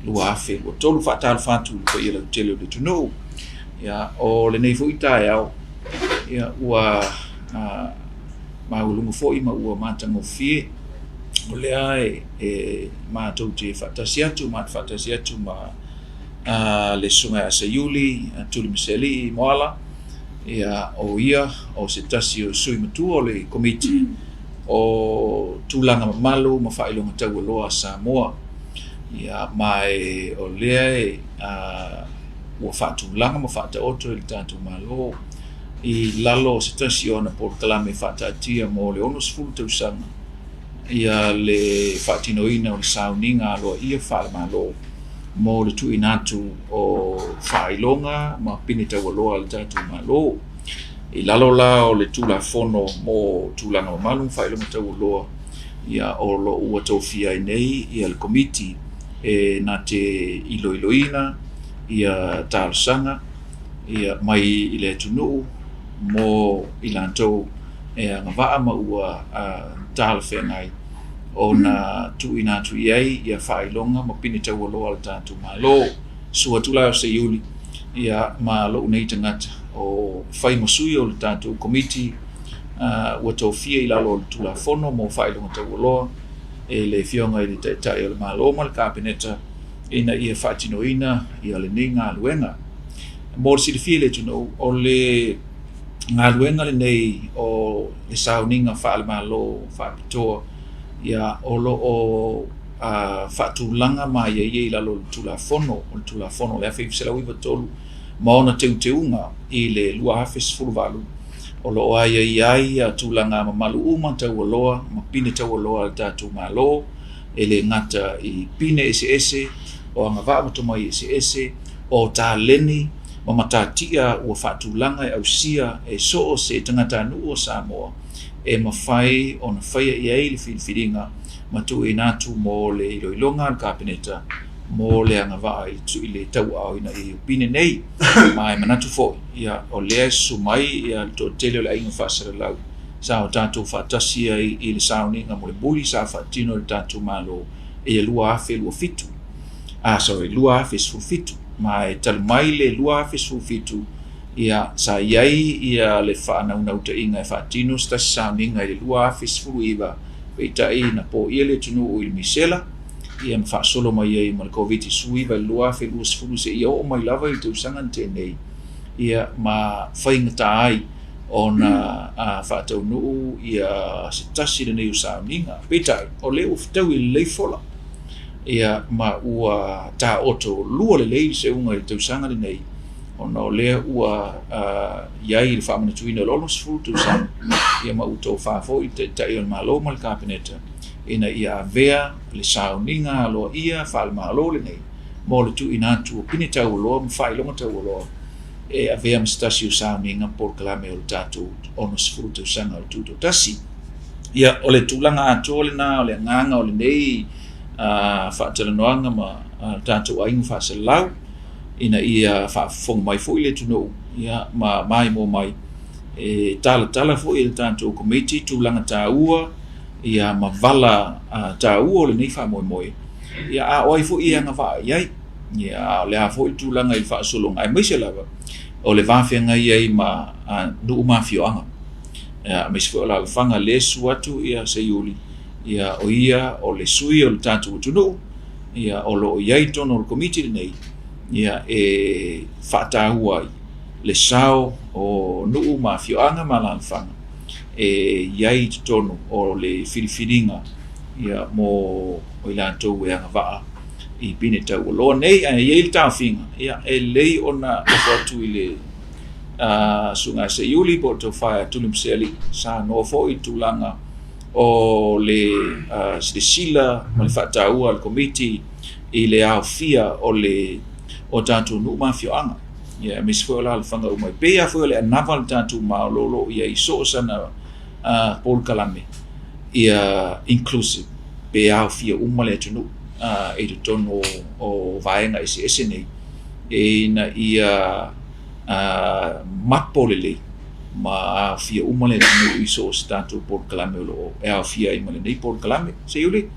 2023. Faatalofa atu i le paia lautele o le atunuu. Ia, o lenei foi taeao, ia, ua maualuga foi ma ua matagofie, o lea e matou te faatasi atu, matou faatasi atu ma le Susuga ia Seiuli Tulimasealii Moala, ia, o ia o se tasi o sui matua o le Komiti o Tulaga Mamalu ma Faailoga Taualoa a Samoa. Ia, ma e, o lea e, ua faatulaga ma faataoto e le tatou Malo i lalo o se tasi o ana polokalame faataatia mo le 60 tausaga ia le faatinoina o le sauniga aloaia faale-Malo mo le tuuina atu o faailoga ma pine taualoa a le tatou Malo. I lalo la o le Tulafono mo Tulaga Mamalu ma Faailoga Taualoa, ia o lo o ua tofia ai nei ia le Komiti e na te iloiloina ia talosaga ia mai i le atunuu mo i latou e agavaa ma ua talafeagai ona tuuina atu i ai ia faailoga ma pine taualoa a le tatou Malo. Sua atu la o Seiuli ia ma lou nei tagata o fai ma sui o le tatou Komiti ua tofia i lalo o le Tulafono mo Faailoga Taualoa e le Afioga i le Taitai o le Malo ma le Kapeneta ina ia faatinoina ia lenei galuega. Mo le silafia e le atunuu, o le galuega lenei o le sauniga faale-Malo faapitoa, ia, o lo o faatulaga ma aiaia i lalo o le Tulafono, o le Tulafono o le 1993 ma ona teuteuga i le 2018, o lo o aiaia ai tulaga mamalu uma taualoa ma pine taualoa a le tatou Malo, e le gata i pine eseese, o agavaa ma tomai eseese, o taleni ma matatia ua faatulaga e ausia e so o se tagatanuu o Samoa e mafai ona faia i ai le filifiliga ma tuuina atu mo le iloiloga a le Kapeneta mo le agavaa i le tauaaoina i pine nei. Ma e manatu foi, ia, o lea e susu mai ia le toatele o le aiga faasalalau sa o tatou faatasi ai i le sauniga mulimuli sa faatino e le tatou Malo i le 2027. Ah, sorry, 2017. Ma e talu mai le 2017, ia, sa i ai ia le faanaunautaiga e faatino se tasi sauniga i le 2019, peitai na poia le atunuu i le misela, ia ma faasolo mai ai ma le Koviti-19 i le 2020 seia oo mai lava i le tausaga na tea nei, ia ma faigata ai ona faataunuu ia se tasi lenei o sauniga. Peitai, o lea ua fetaui lelei fola, ia ma ua taoto lua lelei le seuga i le tausaga lenei, ona o lea ua i ai le faamanatuina o le 60 tausaga, ia ma ua tofa foi le Taitai o le Malo ma le Kapeneta ina ia avea le sauniga aloaia faale-Malo lenei mo le tuuina atu o pine taualoa ma faailoga taualoa e avea ma se tasi o sauniga polokalame o le tatou 60 tausaga o le Tutoatasi. Ia, o le tulaga atoa lena o le agaga o lenei faatalanoaga ma le tatou aiga faasalalau ina ia faafofoga mai foi le atunuu ia, ma maimoa mai e talatala foi e le tatou Komiti tulaga taua ia ma vala taua o lenei faamoemoe, ia a o ai foi e agavaa i ai, ia a o le a foi le tulaga i le faasologa, aemaise lava o le va feagai ai ma nuu ma afioaga, aemaise foi o alaalafaga lea e susu atu ia Seiuli, ia o ia o le sui o le tatou atunuu, ia o lo o i ai i totonu o le Komiti lenei, Ia, e faataua ai le sao o nuu ma afioaga ma alaalafaga e i ai i totonu o le filifiliga ia mo i latou e agavaa i pine taualoa nei. Ae i ai le taofiga, ia, e lelei ona lafo atu i le Susuga ia Seiuli po o le Tofa ia Tulimasealii sa noa foi i le tulaga o le silasila ma le faataua a le Komiti i le aofia o le o tatou nuu ma afioaga. Ia aemaise foi o alaalafaga uma e pei lava foi o le anava a le tatou Malo o lo o i ai i so o sana polokalame ia inclusive pe aofia uma le atunuu i totonu o vaega eseese nei ina ia mapo lelei ma aofia uma le atunuu i so o se tatou polokalame o lo o e aofia ai ma lenei polokalame. Seiuli,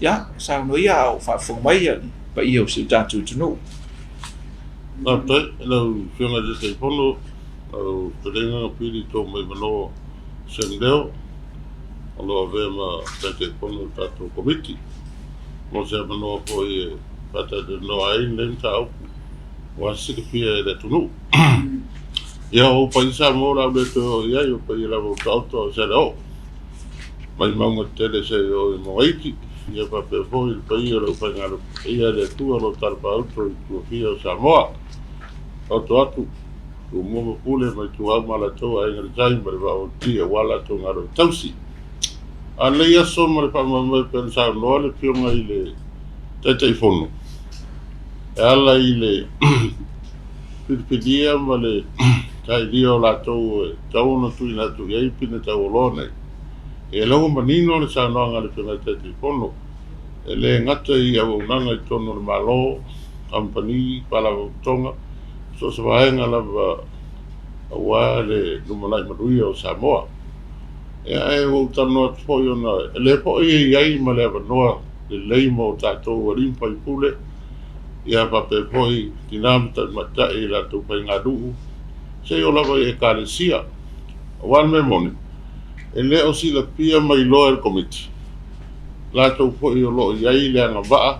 ia, saunoa ia a o faafofoga mai le paia o si o tatou atunuu. Faafetai i lau Afioga i le Taitaifono, lau Fetalaiga Pili Toomaivanoo Sam Leo, o lo o avea ma Taitaifono o le tatou Komiti, mo se avanoa foi e faatalatalanoa ai lenei mataupu ua silafia e le atunuu. Ia, o ou paia Samoa o le a ou le toe oo i ai, o paia lava ua taoto a o se alaoo mai mauga tetele seia oo i Mogaiti, ia faapea foi le paia o le aufaigaluega paia a le Atua o lo o talafaauto i tuafia o Samoa. Taoto atu, Tumua ma Pule ma Ituau ma Alataua, Aiga i le Tai ma le Vaa o Fonoti aua latou galuega tausi. A o lenei aso ma le faamoemoe pei ona saunoa le Afioga i le Taitaifono, e ala i le filifilia ma le sailia o latou e tatau ona tuuina atu i ai pine taualoa nei. E lava manino le saunoaga a le Afioga i le Taitaifono, e le gata i auaunaga i totonu o le Malo, kamupani, faalapotopotoga, so o se vaega lava aua le lumanai manuia o Samoa. Ae ua ou talanoa atu foi ona e lea foi e i ai ma le avanoa lelei mo tatou alii ma faipule, ia faapea foi tina ma tamaitai i latou faiganuu, seia oo lava i Ekalesia. Aua le mea moni, e le o silafia ma iloa e le Komiti, latou foi o lo o i ai le agavaa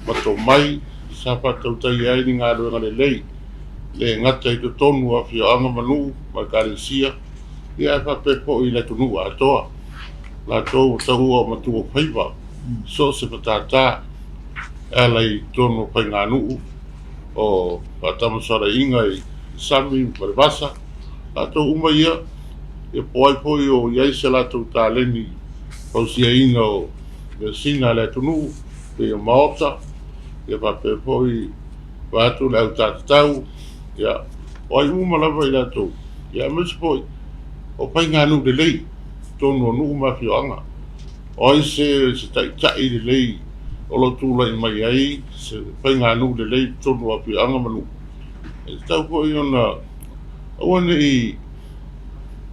ma tomai sa faatautaia ai ni galuega lelei, le gata i totonu o afioaga ma nuu ma Ekalesia, ia ae faapea foi i le atunuu atoa. Latou ua taua o matuafaiva so o se matata e ala i totonu o faiganuu o faatamasoalaiga i sami ma le vasa, latou uma ia, ia po ai foi o i ai se latou taleni fausiaina o measina a le atunuu, pei o maota, ia faapea foi vaeatu le au tatatau, ia o ai uma lava i latou, ia aemaise foi o faiganuu lelei i totonu o nuu ma afioaga. O ai se se taitai lelei o lo o tulai mai ai se faiganuu lelei i totonu o afioaga ma nuu, e tatau foi ona aua ne i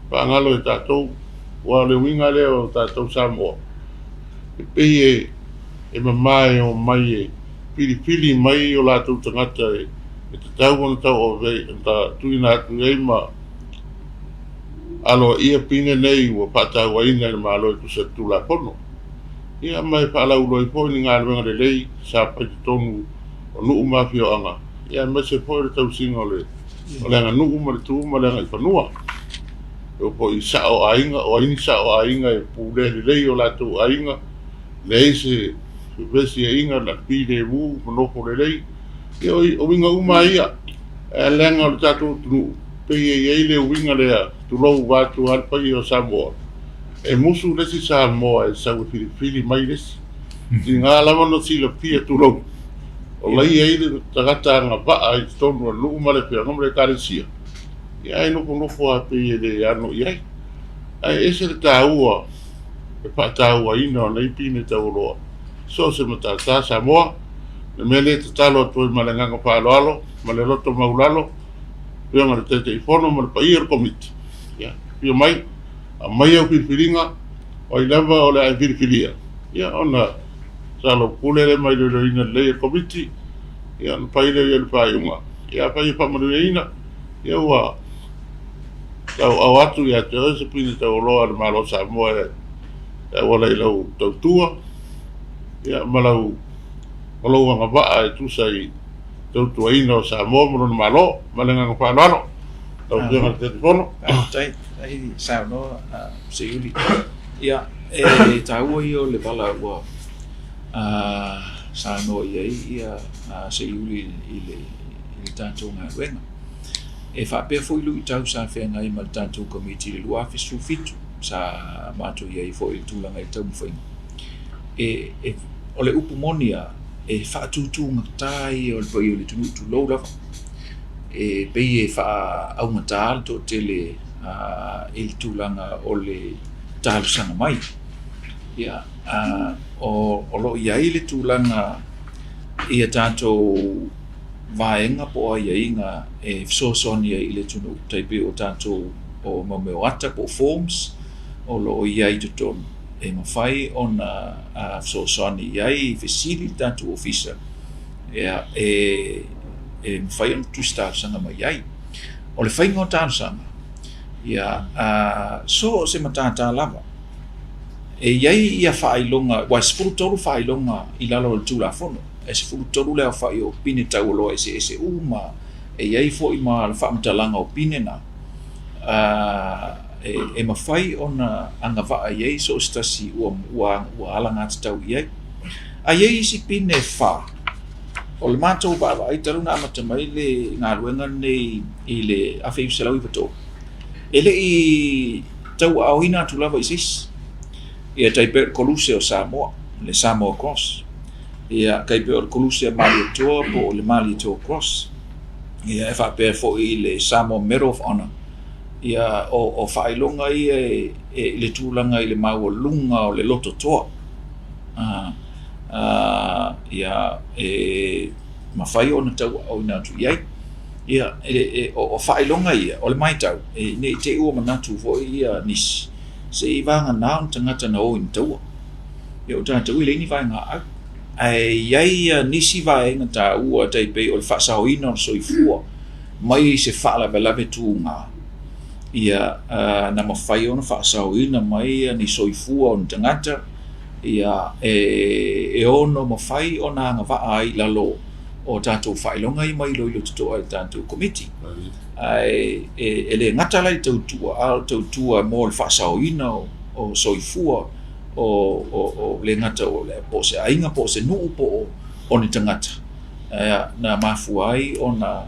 faagalo e tatou, aua o le uiga lea o tatou Samoa, e pei e mama e omai e filifili mai o latou tagata e tatau ona tauave, ona tuuina atu i ai ma aloaia pine nei ua faatauaina e le Malo e tusa i le Tulafono. Ia ma e faalauiloa ai foi ni galuega lelei sa fai i totonu o nuu ma afioaga, ia aemaise foi o le tausiga o le o le aganuu ma le tu ma le agaifanua. E oo foi i sao aiga, o ai ni sao aiga e pulea lelei o latou aiga, leai se fevesiaiga na filemu ma nofo lelei. Ia o uiga uma lava ia, ae leaga o le tatou atunuu, pei e i ai le uiga lea, tulou vaeatu lava le paia o Samoa, e musu le isi Samoa e sau e filifili mai le isi. Tiga lava ona silafia, tulou, o la e i ai le tagata agavaa i totonu o le nuu ma le afioaga ma le ekalesia, ia ae nofonofo lava pei e le ano i ai. Ae ese le taua e faatauaina o nei pine taualoa so o se matata Samoa. Le mea lea e tatalo atu ai ma le agaga faaaloalo ma le loto maulalo, Afioga i le Taitaifono ma le paia o le Komiti, ia, afio mai, aumai au filifiliga, o ai lava o le a e filifilia, ia ona soalaupule lea ma iloiloina lelei e le Komiti, ia ona fai lea i ai o le faaiuga. Ia afai e faamanuiaina, ia ua tauau atu ia te oe se pine taualoa a le Malo o Samoa e auala i lau tautua, ia ma lau ma lou agavaa e tusa i tautuaina o Samoa ma lona Malo. Ma le agaga faaaloalo lau Afioga i le Taitaifono. Faafetai, faafetai saunoa Seiuli. Ia, e taua ia o le vala ua saunoa i ai ia Seiuli i le tatou galuega. E faapea foi luitau sa feagai ma le tatou Komiti i le 2017 sa matou i ai foi i le tulaga i le taumafaiga. E, o le upu moni lava, e faatutugata ia o le paia o le atunuu, tulou lava. E pei e faaaugata le toatele i le tulaga o le talosaga mai. Ia, o lo o i ai le tulaga i a tatou vaega po o aiaiga e fesoasoani ai i le atunuu, tai pei o tatou o mea o ata po o forms o lo o i ai i totonu e mafai ona fesoasoani i ai i fesili le tatou ofisa e mafai ona tusi talosaga mai ai. O le faiga o talosaga, ia, so o se matata lava, e i ai ia faailoga, aua e 13 faailoga i lalo o le Tulafono, e 13 le aofai o pine taualoa eseese uma, e i ai foi ma le faamatalaga o pine na, e mafai ona agavaa i ai so o se tasi ua alagatatau i ai. Ae i ai isi pine e 4, o le matou vaavaai talu ona amata mai le galuega lenei i le 1993, e le i tauaaoina atu lava i se isi. Ia tai pei o le Koluse o Samoa, le Samoa Cross. Ia tai pei o le Koluse a Malietoa po o le Malietoa Cross. Ia e faapea foi i le Samoa Medal of Honor. Ia o faailoga ia i le tulaga i le maualuga o le lototoa. Ia e mafai ona tauaaoina atu i ai. Ia, o faailoga ia, o le matau, ne i te i ua manatu foi ia nisi, se i vagana o ni tagata na o i ni taua. Ia o tatou e leai ni vaegaau. Ae i ai nisi vaega taua tai pei o le faasaoina o le soifua mai se faalavelave tuga, ia na mafai ona faasaoina mai ni soifua o ni tagata, ia e ono mafai ona agavaa ai i lalo o tatou faailoga ia ma iloilo totoa e le tatou Komiti. Ae e le gata la i le tautua, a o le tautua mo le faasaoina o soifua o le gata o le po o se aiga po o se nuu po o ni tagata na mafua ai ona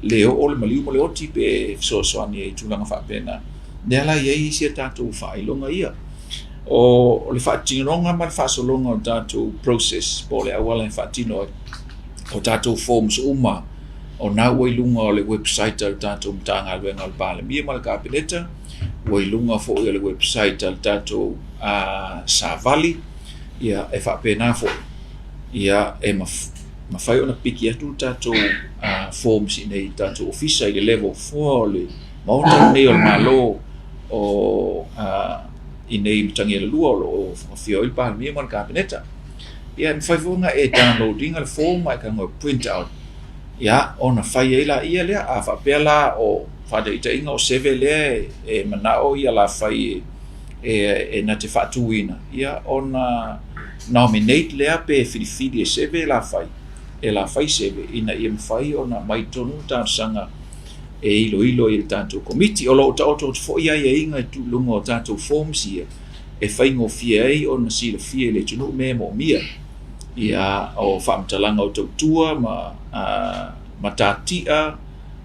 le oo le maliu ma le oti pe fesoasoani ai i tulaga faapena. Lea la e i ai isi a tatou faailoga ia. O le faatinoga ma le faasologa o le tatou process po o le auala e faatino ai o tatou forms uma o na ua i luga o le website a le tatou Matagaluega o le Palemia ma le Kapeneta, ua i luga foi o le website a le tatou Savali, ia e faapena foi ia e mafai ona piki atu le tatou forms i inei i le tatou ofisa i le level 4 o le Maota lenei o le Malo o i inei i Matanialalua o lo o afio ai le Palemia ma le Kapeneta. Ia e mafai foi ona e download ina le form ae tago e print out ia ona fai ai laia lea. A faapea la o faataitaiga o seve lea e manao ia la fai e na te faatuina, ia ona nominate lea pe filifili e seve la fai, e la fai seve ina ia mafai ona aumai i totonu le talosaga e iloilo ai e le tatou Komiti. O lo o taoto atu foi aiaiga i luga o tatou forms ia e faigofie ai ona silafia i le atunuu mea e moomia ia o faamatalaga o tautua ma matatia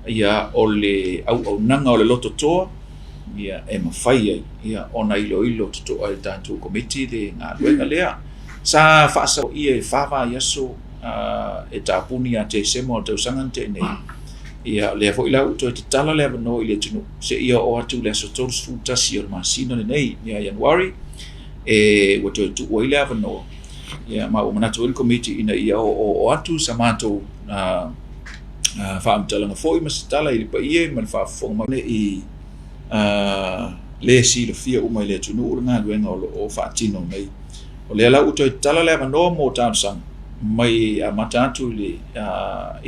ia o le auaunaga o le lototoa ia e mafai ai ia ona iloilo totoa e le tatou Komiti le galuega lea. Sa faasaoia e 4 vaiaso e tapuni ia Tesema o le tausaga na tea nei. Ia, lea foi la ua toe tatala le avanoa i le atunuu seia oo atu i le aso 31 o le masina lenei ia Ianuari, e ua toe tuu ai le avanoa. Ia, ma ua manatu ai le Komiti ina ia oooo atu sa matou faamatalaga foi ma se tala i le paia ma le faafofoga mai i le silafia uma i le atunuu le galuega o lo o faatino nei. O lea la ua toe tatala le avanoa mo talosaga mai amata atu i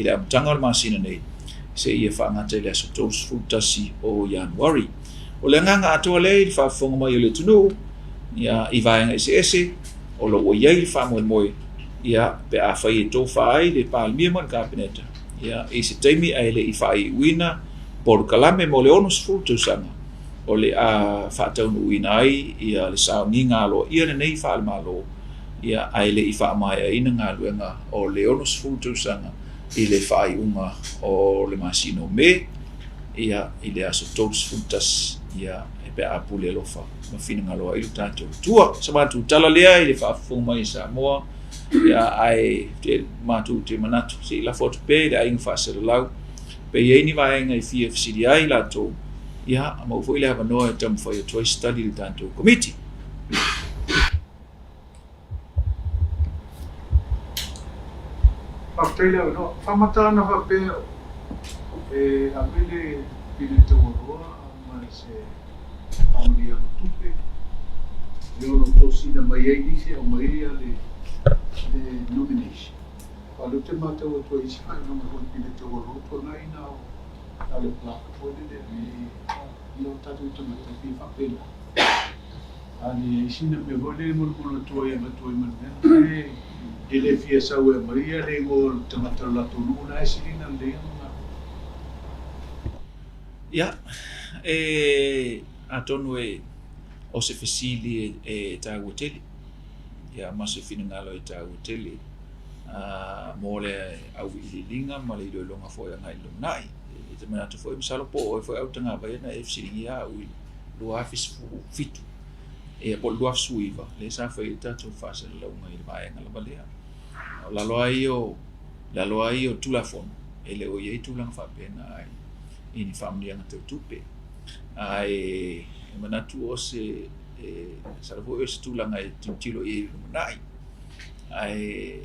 le amataga o le masina nei seia faagata i le aso 31 o Ianuari. O le agaga atoa lea i le faafofoga mai o le atunuu i vaega eseese o lo o ua i ai le faamoemoe. Ia, pe afai e tofa ai le Palemia ma le Kapeneta, ia, i se taimi ae le i faaiuina polokalame mo le 60 tausaga o le a faataunuuina ai ia le sauniga aloaia lenei faale-Malo, ia, ae le i faamaeaina galuega o le 60 tausaga i le faaiuga o le masina o Me, ia, i le aso 31, ia, e pe a pule alofa ma finagalo ai lo tatou Atua. O se matou tala lea i le faafofoga mai a Samoa, ia, ae matou te manatu se i lafo atu pea i le aiga faasalalau pe i ai ni vaega e fia fesili ai latou, ia, maua foi le avanoa e taumafai atu ai se tali i le tatou Komiti. Faafetai le avanoa. Faamata ana faapea e ave le pine taualoa ma se faamanuiaga tupe e ono tosina mai ai nisi e aumai ai le nomination. Aua o lea ou te matau atu ai i isi faailoga foi i pine taualoa tuanai na o le plaque foi lele i o tatou tagata e fia faapena. A leai sina mea foi lele e molimoli atu ai e avatu ai ma le mea, e le fia sau e aumai le igoa o le tagata o le latou nuu la e sili ona lelei ona galuega. Ia, e atonu e o se fesili e taua tele, ia ma se finagalo e taua tele mo le auiliiliga ma le iloiloga foi agai i le lumanai. E te manatu foi masalo po o oe foi Autagavaia na e fesiligia au i le 2017 ia po o le 2019 lea sa fai ai le tatou faasalalauga i le vaega lava lea. O lalo lava ia o, lalo lava ia o Tulafono, e le o i ai tulaga faapena i ni faamanuiaga tau tupe. Ae e manatu o se, e masalo foi o se tulaga e tilotilo i ai i le lumanai. Ae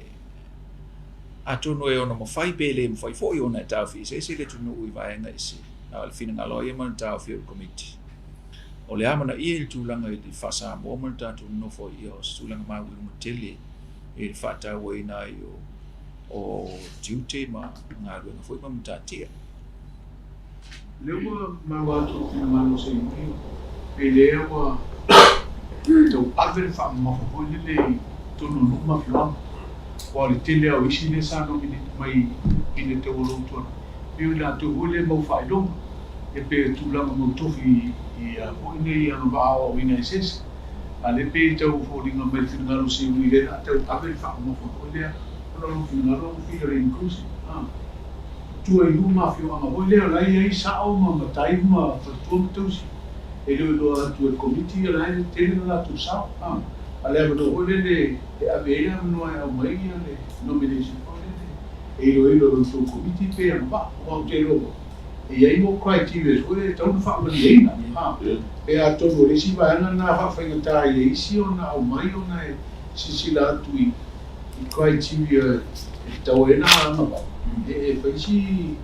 atonu e ono mafai pe le mafai foi ona e taofi eseese le atunuu i vaega ese, a o le finagalo lava ia ma le taofi o le Komiti. O le amanaia i le tulaga i le faa-Samoa ma le tatou nonofo ai, ia o se tulaga maualuga tele i le faatauaina ai o tiute ma galuega foi ma matatia. Lea ua maua atu le finagalo o se iwi, pe lea ua tau ave le faamamafa foi lele i totonu o nuu ma afioaga. Aua o le tele lava o isi lea sa nominate mai i le tau o lou tuanai, pei o i latou foi lea e mau faailoga, e pei o tulaga mau tofi i a foi nei agavaa aoaoina eseese. A o lea pei e tau foliga mai le finagalo o se iwi lea o le a tau ave le faamamafa foi lea ona o lou finagalo ua fia le inclusive. Tua i nuu ma afioaga foi lea o la e i ai sao ma matai ma faletua ma tausi. E le o iloa atu e le Komiti o la e tele lo latou sao. A o le avanoa foi lele e ave ai le avanoa e aumai le nomination foi lele e iloilo e lo outou Komiti pe agavaa. Aua ou te iloa foi e i ai mo criterias foi lele e tatau ona faamalieina. Pe atonu o le isi vaega lena faafaigata ai e isi ona aumai ona e silasila atu i criteria e tatau ai ona agavaa, e fai si,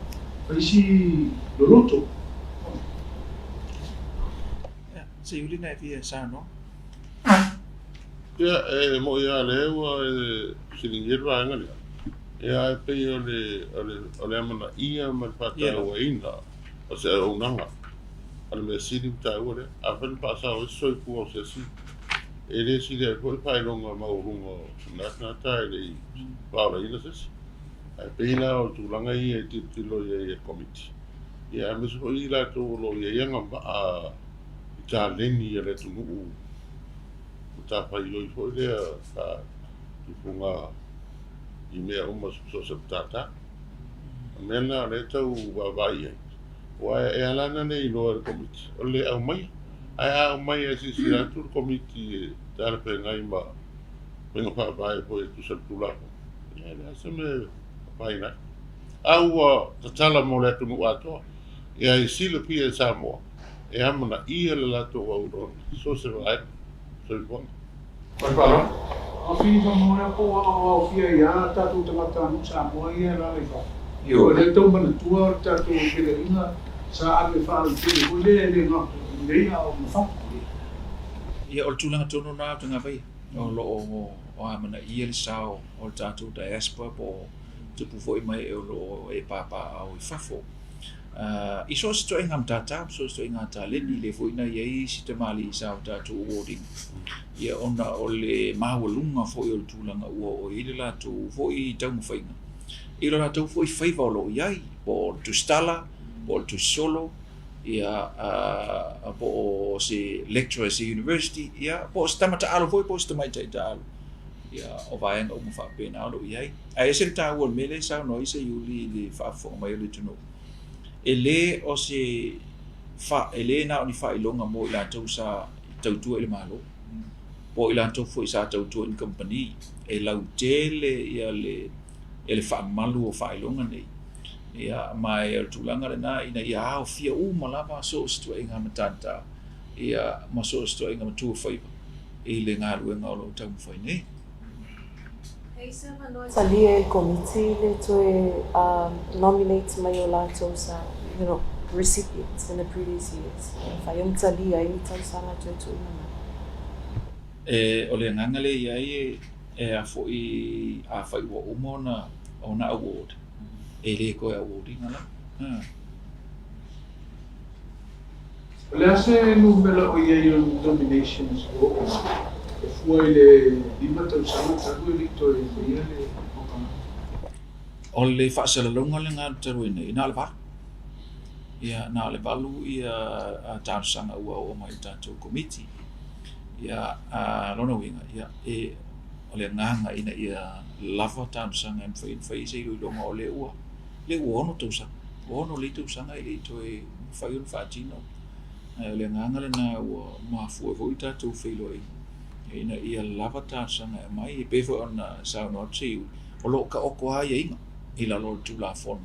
fai si loloto. Se i uli na e fia saunoa. Ia, e mo'i lava lea ua e fesiligia le vaega lea. Ia, ae pei o le, o le, o le amanaia ma le faatauaina o se auaunaga a le mea sili ma taua lea. Afai na faasao ai se soifua o se isi, e le sili ai foi le faailoga maualuga o lena tagata e le i faaolaina se isi. Ae pei la o tulaga ia e tilotilo i ai e le Komiti, ia aemaise foi i latou o lo o i ai agavaa i taleni a le atunuu matafaioi foi lea faatupuga i mea uma so o se matata. O le mea lena o lea e tau vaavaai i ai, aua e ala ona le iloa e le Komiti, o le le aumaia. Ae a aumai e silasila atu le Komiti e talafeagai ma faiga faavae foi e tusa i le Tulafono, ia e leai se mea e afaina ai. A ua tatala mo le atunuu atoa, ia e silafia e Samoa e amanaia le latou auauna i so o se vaega soifuaga. Ma le faaaloalo. Filifa Moea po o aoaofia ai a tatou tagatanuu Samoa ia e alaala i fafo. O lea tau manatua o le tatou feiloaiga sa ave faalautele foi lea e le nei a o mafatu. Ia o le tulaga tonu lena o Tagavaia o lo o amanaia le sao o le tatou diaspora po o tupu foi mai o lo o e papaaao i fafo. I so o se ituaiga matata, so o se ituaiga taleni, lea foi na i ai isi tamalii sa o tatou awarding. Ia ona o le maualuga foi o le tulaga ua oo i ai le latou foi taumafaiga i lo latou foi faiva o lo o i ai, po o le tusitala, po o le tusisolo, ia po o se lecturer i se university, ia po o se tama taalo foi po o se tamaitai taalo. Ia o vaega uma faapena o lo o i ai. Ae ese le taua o le mea lea e saunoa ai Seiuli i le faafofoga mai o le atunuu, e le o se fa, e le na o ni faailoga mo i latou sa tautua i le Malo, po o i latou foi sa tautua i ni kamupani, e lautele ia le, ia le faamalu o faailoga nei. Ia, ma e o le tulaga lena ina ia aofia uma lava so o se ituaiga matata, ia, ma so o se ituaiga matua faiva i le galuega o lo o taumafai nei. Talia e le Komiti le toe nominate mai o latou sa, you know, recipients in the previous years. E mafai ona talia ai ni tausaga toe tuuina mai. E, o le agaga lea i ai e, e a foi, afai ua uma ona, ona award, e le toe award ina la. Ha. O le a se numera o i ai o nominations ua oo mai? E fua i le 5 tausaga talu e le i toe faia le polokalame. O le faasalalauga lena talu ai nei, na o le valu. Ia, na o le valu ia talosaga ua oo mai i le tatou Komiti. Ia, a lona uiga, ia, e, o le agaga ina ia lava talosaga e mafai ona fai se iloiloga o lea ua lea ua 6 tausaga, ua 6 lelei tausaga e le i toe mafai ona faatino. Ae o le agaga lena ua mafua ai foi le tatou feiloaiga ina ia lava talosaga e aumai. E pei foi ona saunoa atu Seiuli, o lo o taoto lava aiaiga i lalo o le Tulafono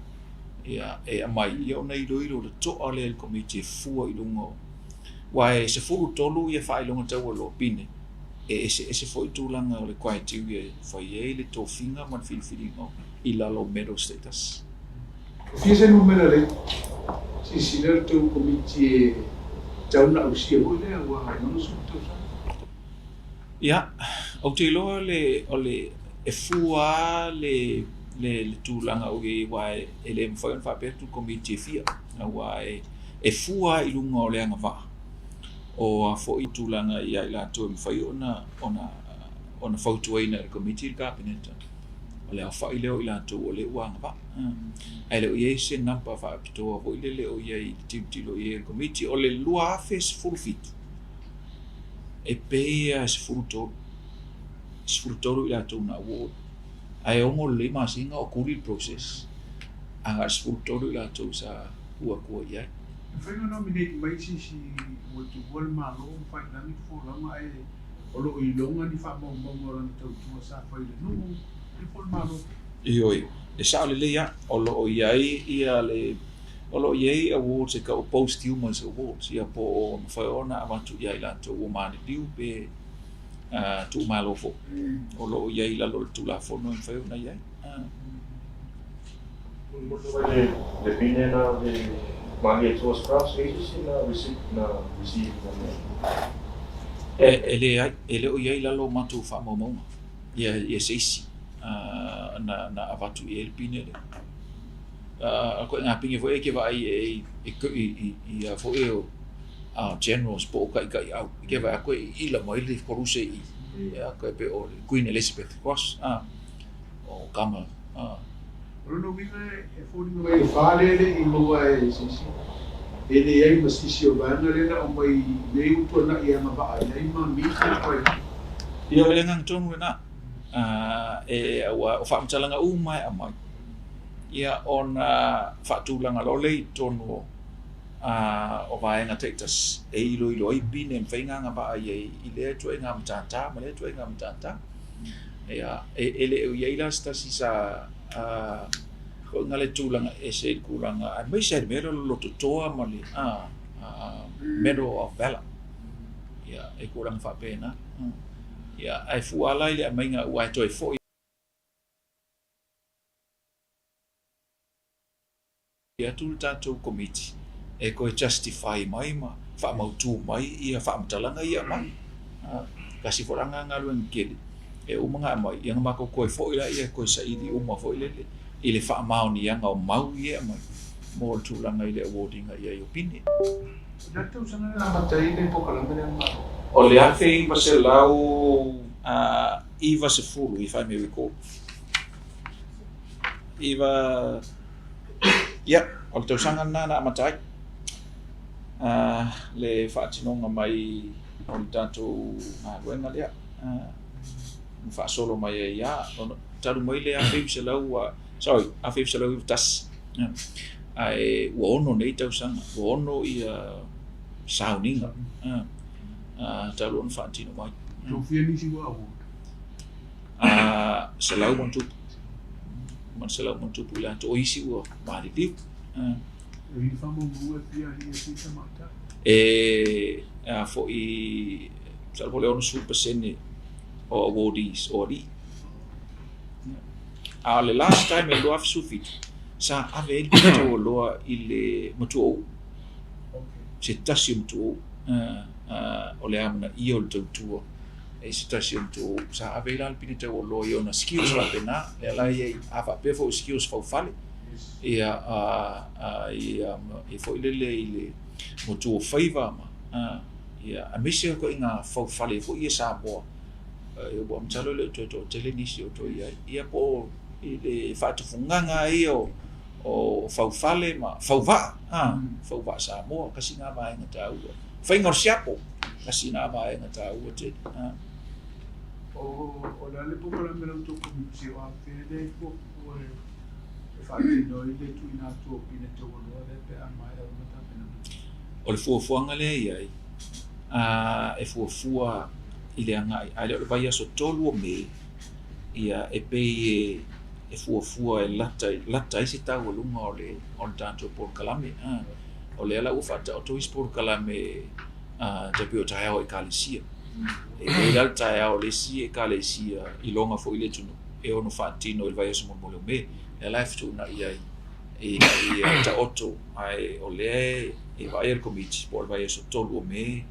ia e aumai ia ona iloilo le toa lea e le Komiti e fua i luga o aua e 13 ia faailoga taualoa pine e eseese foi tulaga o le criteria e fai ai le tofiga ma le filifiliga i lalo o medal status. E fia se numera le silasila le tou komiti e tau na ausia foi lea ua 60 tausaga. Ia, ou te iloa le, o le, e fua lava le, le, le tulaga o i ai aua e le mafai ona faapea atu le komiti e fia, aua e, e fua lava i luga o le agavaa o a foi tulaga ia i latou e mafai ona, ona, ona fautuaina e le komiti le Kapeneta. O le aofai lea o i latou o lea ua agavaa. Ae le o i ai se number faapitoa foi lele o i ai i le tilotilo i ai a le Komiti. O le 2017, e pei lava e 13, 13 i latou na award. Ae 6 lelei masina o kuli le process, ae na o le 13 i latou sa ua i ai. E mafai ona nominate mai se isi ua tuua le Malo ma faailagi le folauga ae o lo o iloga ni faamaumauga o lana tautua sa fai i le nuu ia po o le Malo. Ioe, e sao lelei lava, o lo o i ai ia le, o lo o i ai awards e tau o posthumous awards, ia po o mafai ona avatu ia i latou ua maliliu pe tuumalo foi. O lo o i ai i lalo o le Tulafono e mafai ona i ai. Le pine na le Malietoa's Cross, e i ai se isi na receive na receive na mea? E leai, e le o i ai i lalo o matou faamaumauga ia ia se isi na na avatu i ai le pine lea. O ituaiga pine foi ia e te vaai i i i a foi o generals po o taitaiau, e te vaai atu e iila mai le koluse i i, ia pei o le Queen Elizabeth Cross, o Kama. O lona uiga e foliga mai e fa lea e le i maua e se isi, e leai ma se isi o vaega lea na aumai nei ua tuanai e agavaa i ai ma meet le criteria. Ia o le agaga tonu lena, e aua o faamatalaga uma e aumai, ia ona faatulaga loa lea i totonu o o vaega taitasi e iloilo ai pine e mafai ona agavaa i ai i lea ituaiga matata ma lea ituaiga matata. Ia, e le o i ai la se tasi sa foi le tulaga ese i le tulaga aemaise lava i le mea lea o le lototoa ma le Medal of Valor. Ia, e tulaga faapena. Ia, ae fua lava la i le aumaiga aua e toe foi atu le tatou Komiti e toe justify mai ma faamautu mai ia faamatalaga ia e aumai. Tasi foi la lena galuega tele e uma ona aumai, ia ona matou toe foi lea e toe saili uma foi lele i le faamaoniaga o mau ia e aumai mo le tulaga i le award ina i ai o pine. O le a le tausaga na amata ai le polokalame lea a le Malo? O le 1990, if I may recall. Iva, ia, o le tausaga lena na amata ai le faatinoga mai o le tatou galuega lea. Ma faasolo mai ai lava, talu mai le 1900, sorry, 1991. Ae ua ono nei tausaga, ua ono ia sauniga talu ona faatino mai. Tofia nisi ua award? 100+. Ma le 100+ i latou, o isi ua maliliu. E i faamaumauga e fia alii e fia tamaitai? E a foi, masalo po o le 60% o awardees o alii. A o le last time i le 2017, sa ave ai le pine taualoa i le matuauu, se tasi o matuauu, o le amanaia o le tautua e se tasi o matuauu. Sa ave ai la le pine taualoa i ona skills faapena, lea la e i ai, a faapea foi o skills faufale, ia, ia, ia foi lele i le matua o faiva ma, ia, aemaise o ituaiga faufale foi ia Samoa, ua masalo e le o toe toatele nisi o toe i ai, ia po o i le faatufugaga ia o faufale ma fauvaa, fauvaa Samoa, tasi lena vaega taua. Faiga o le siapo, tasi lena vaega taua tele. O le a le polokalame a la outou Komiti o afea lea e fuafua e faatino ai le tuuina atu o pine taualoa lea pe a maea uma tapenaga? O le fuafuaga lea e i ai, e fuafua i le agai, ae le o le vaiaso 3 o Me, ia e pei e fuafua e lata ai se taualuga o le tatou polokalame. O lea la ua faataoto isi polokalame tai pei o taeao o Ekalesia. E i ai la le taeao o le isi Ekalesia i loga foi le atunuu e ono faatino i le vaiaso mulimuli o Me. Lea la e fetuunai ai ina ia taoto, ae o lea e vaai le Komiti po o le vaiaso 3 o Me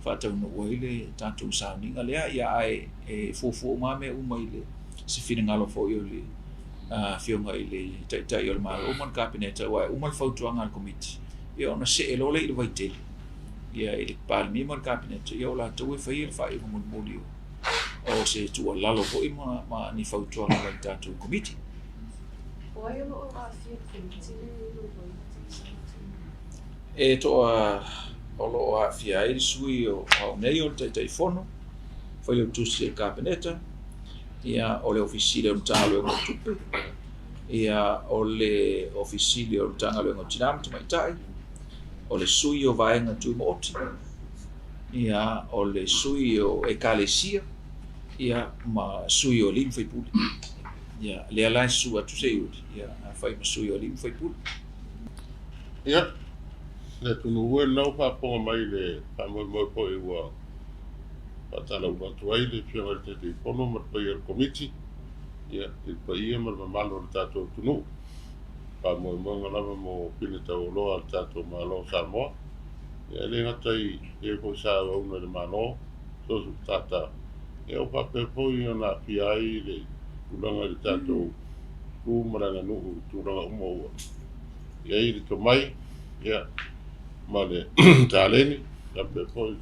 faataunuu ai le tatou sauniga lea, ia ae e fuafua uma mea uma i le se finagalo foi o le afioga i le Taitai o le Malo ma le Kapeneta, aua e uma le fautuaga a le Komiti, ia ona see loa lea i le vaitele, ia i le Palemia ma le Kapeneta, ia o latou e faia le faaiuga mulimuli o se tuualalo foi ma ni fautuaga mai le tatou Komiti. O ai o lo o aafia i le Komiti lenei i iloiloina tausaga tuuina? E toa o lo o aafia ai le sui o au nei o le Taitaifono, Failautusi o le Kapeneta, ia o le Ofisa Sili o le Matagaluega o Tupe, ia o le Ofisa Sili o le Matagaluega o Tina ma Tamaitai, o le sui o Vaega Tumaoti, ia o le sui o Ekalesia, ia ma sui o alii ma faipule. Ia lea la e susu atu Seiuli, ia fai ma sui o alii ma faipule. Ia, le atunuu e lena ua faafofoga mai i le faamoemoe foi ua faatalauula atu ai le Afioga i le Taitaifono ma le paia o le Komiti, ia, i le paia ma le mamalu o le tatou atunuu. Faamoemoega lava mo pine taualoa a le tatou Malo o Samoa. Ia, e le gata i e foi sa auauna i le Malo, so o se matata, ia, ua faapea foi ona aafia ai le tulaga i le tatou tu ma le aganuu i tulaga uma ua i ai le tomai, ia, ma le taleni, faapea foi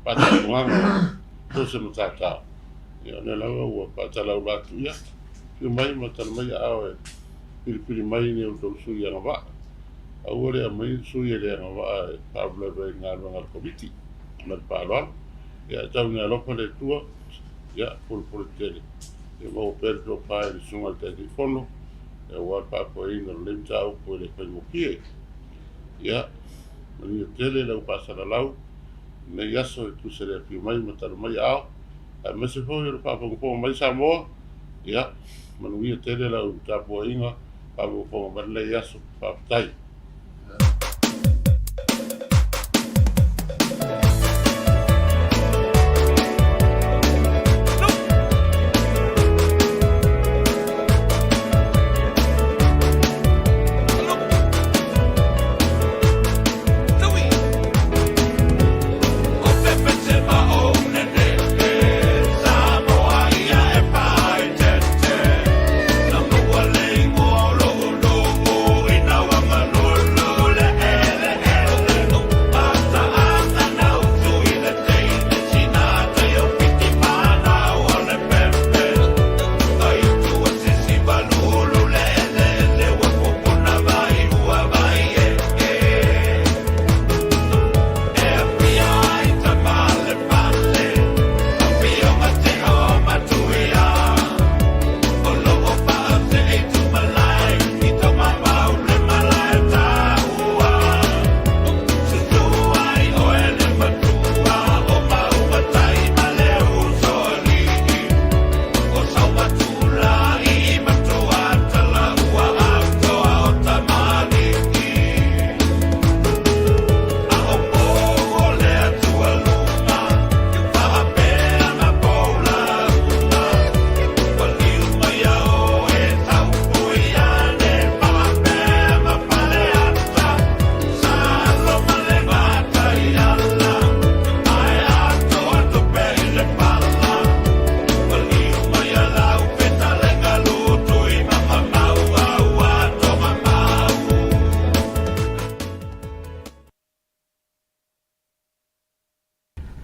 faataunuaga o so o se matata. Ia, o lea lava ua faatalaula atu, ia, afio mai ma tala mai aao e filifili mai ni outou sui agavaa. Aua le aumai ni sui e le agavaa e faalavelave ai i galuega a le Komiti ma le faaaloalo. Ia, tau ina alofa le Atua, ia, pulepule tele. Ia maua pea le tofa i le susuga i le Taitaifono, aua le faafoeina o lenei mataupu e le faigofie. Ia, manuia tele lau faasalalau i lenei aso e tusa i le afio mai ma tala mai aao, aemaise foi o le faafogafoga mai Samoa. Ia, manuia tele lau tapuaiga faafogafoga mai lenei aso. Faafetai.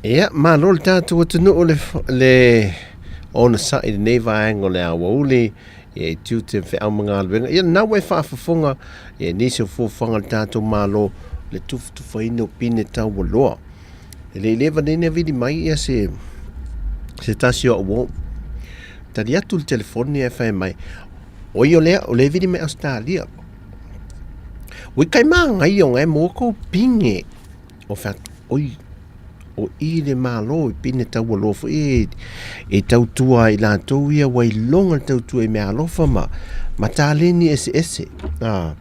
Ia, malo le tatou atunuu le, le onosai i lenei vaega o le aoauli, ia i tiute ma feau ma galuega. Ia, lena ua e faafofoga, ia i nisi o fuafuaga a le tatou Malo, le tufatufaina o pine taualoa. E le i leva nei ona vili mai ia se, se tasi o au uo. Tali atu le telefoni ae fai mai, oi o lea, o lea vili mai Ausetalia. Ui kai māngai o ngai mō kou pine. O fai atu, oi, o i le Malo i pine taualoa foi e, e tautua ai latou ia ua iloga le tautua i mea alofa ma, ma taleni eseese. Ah.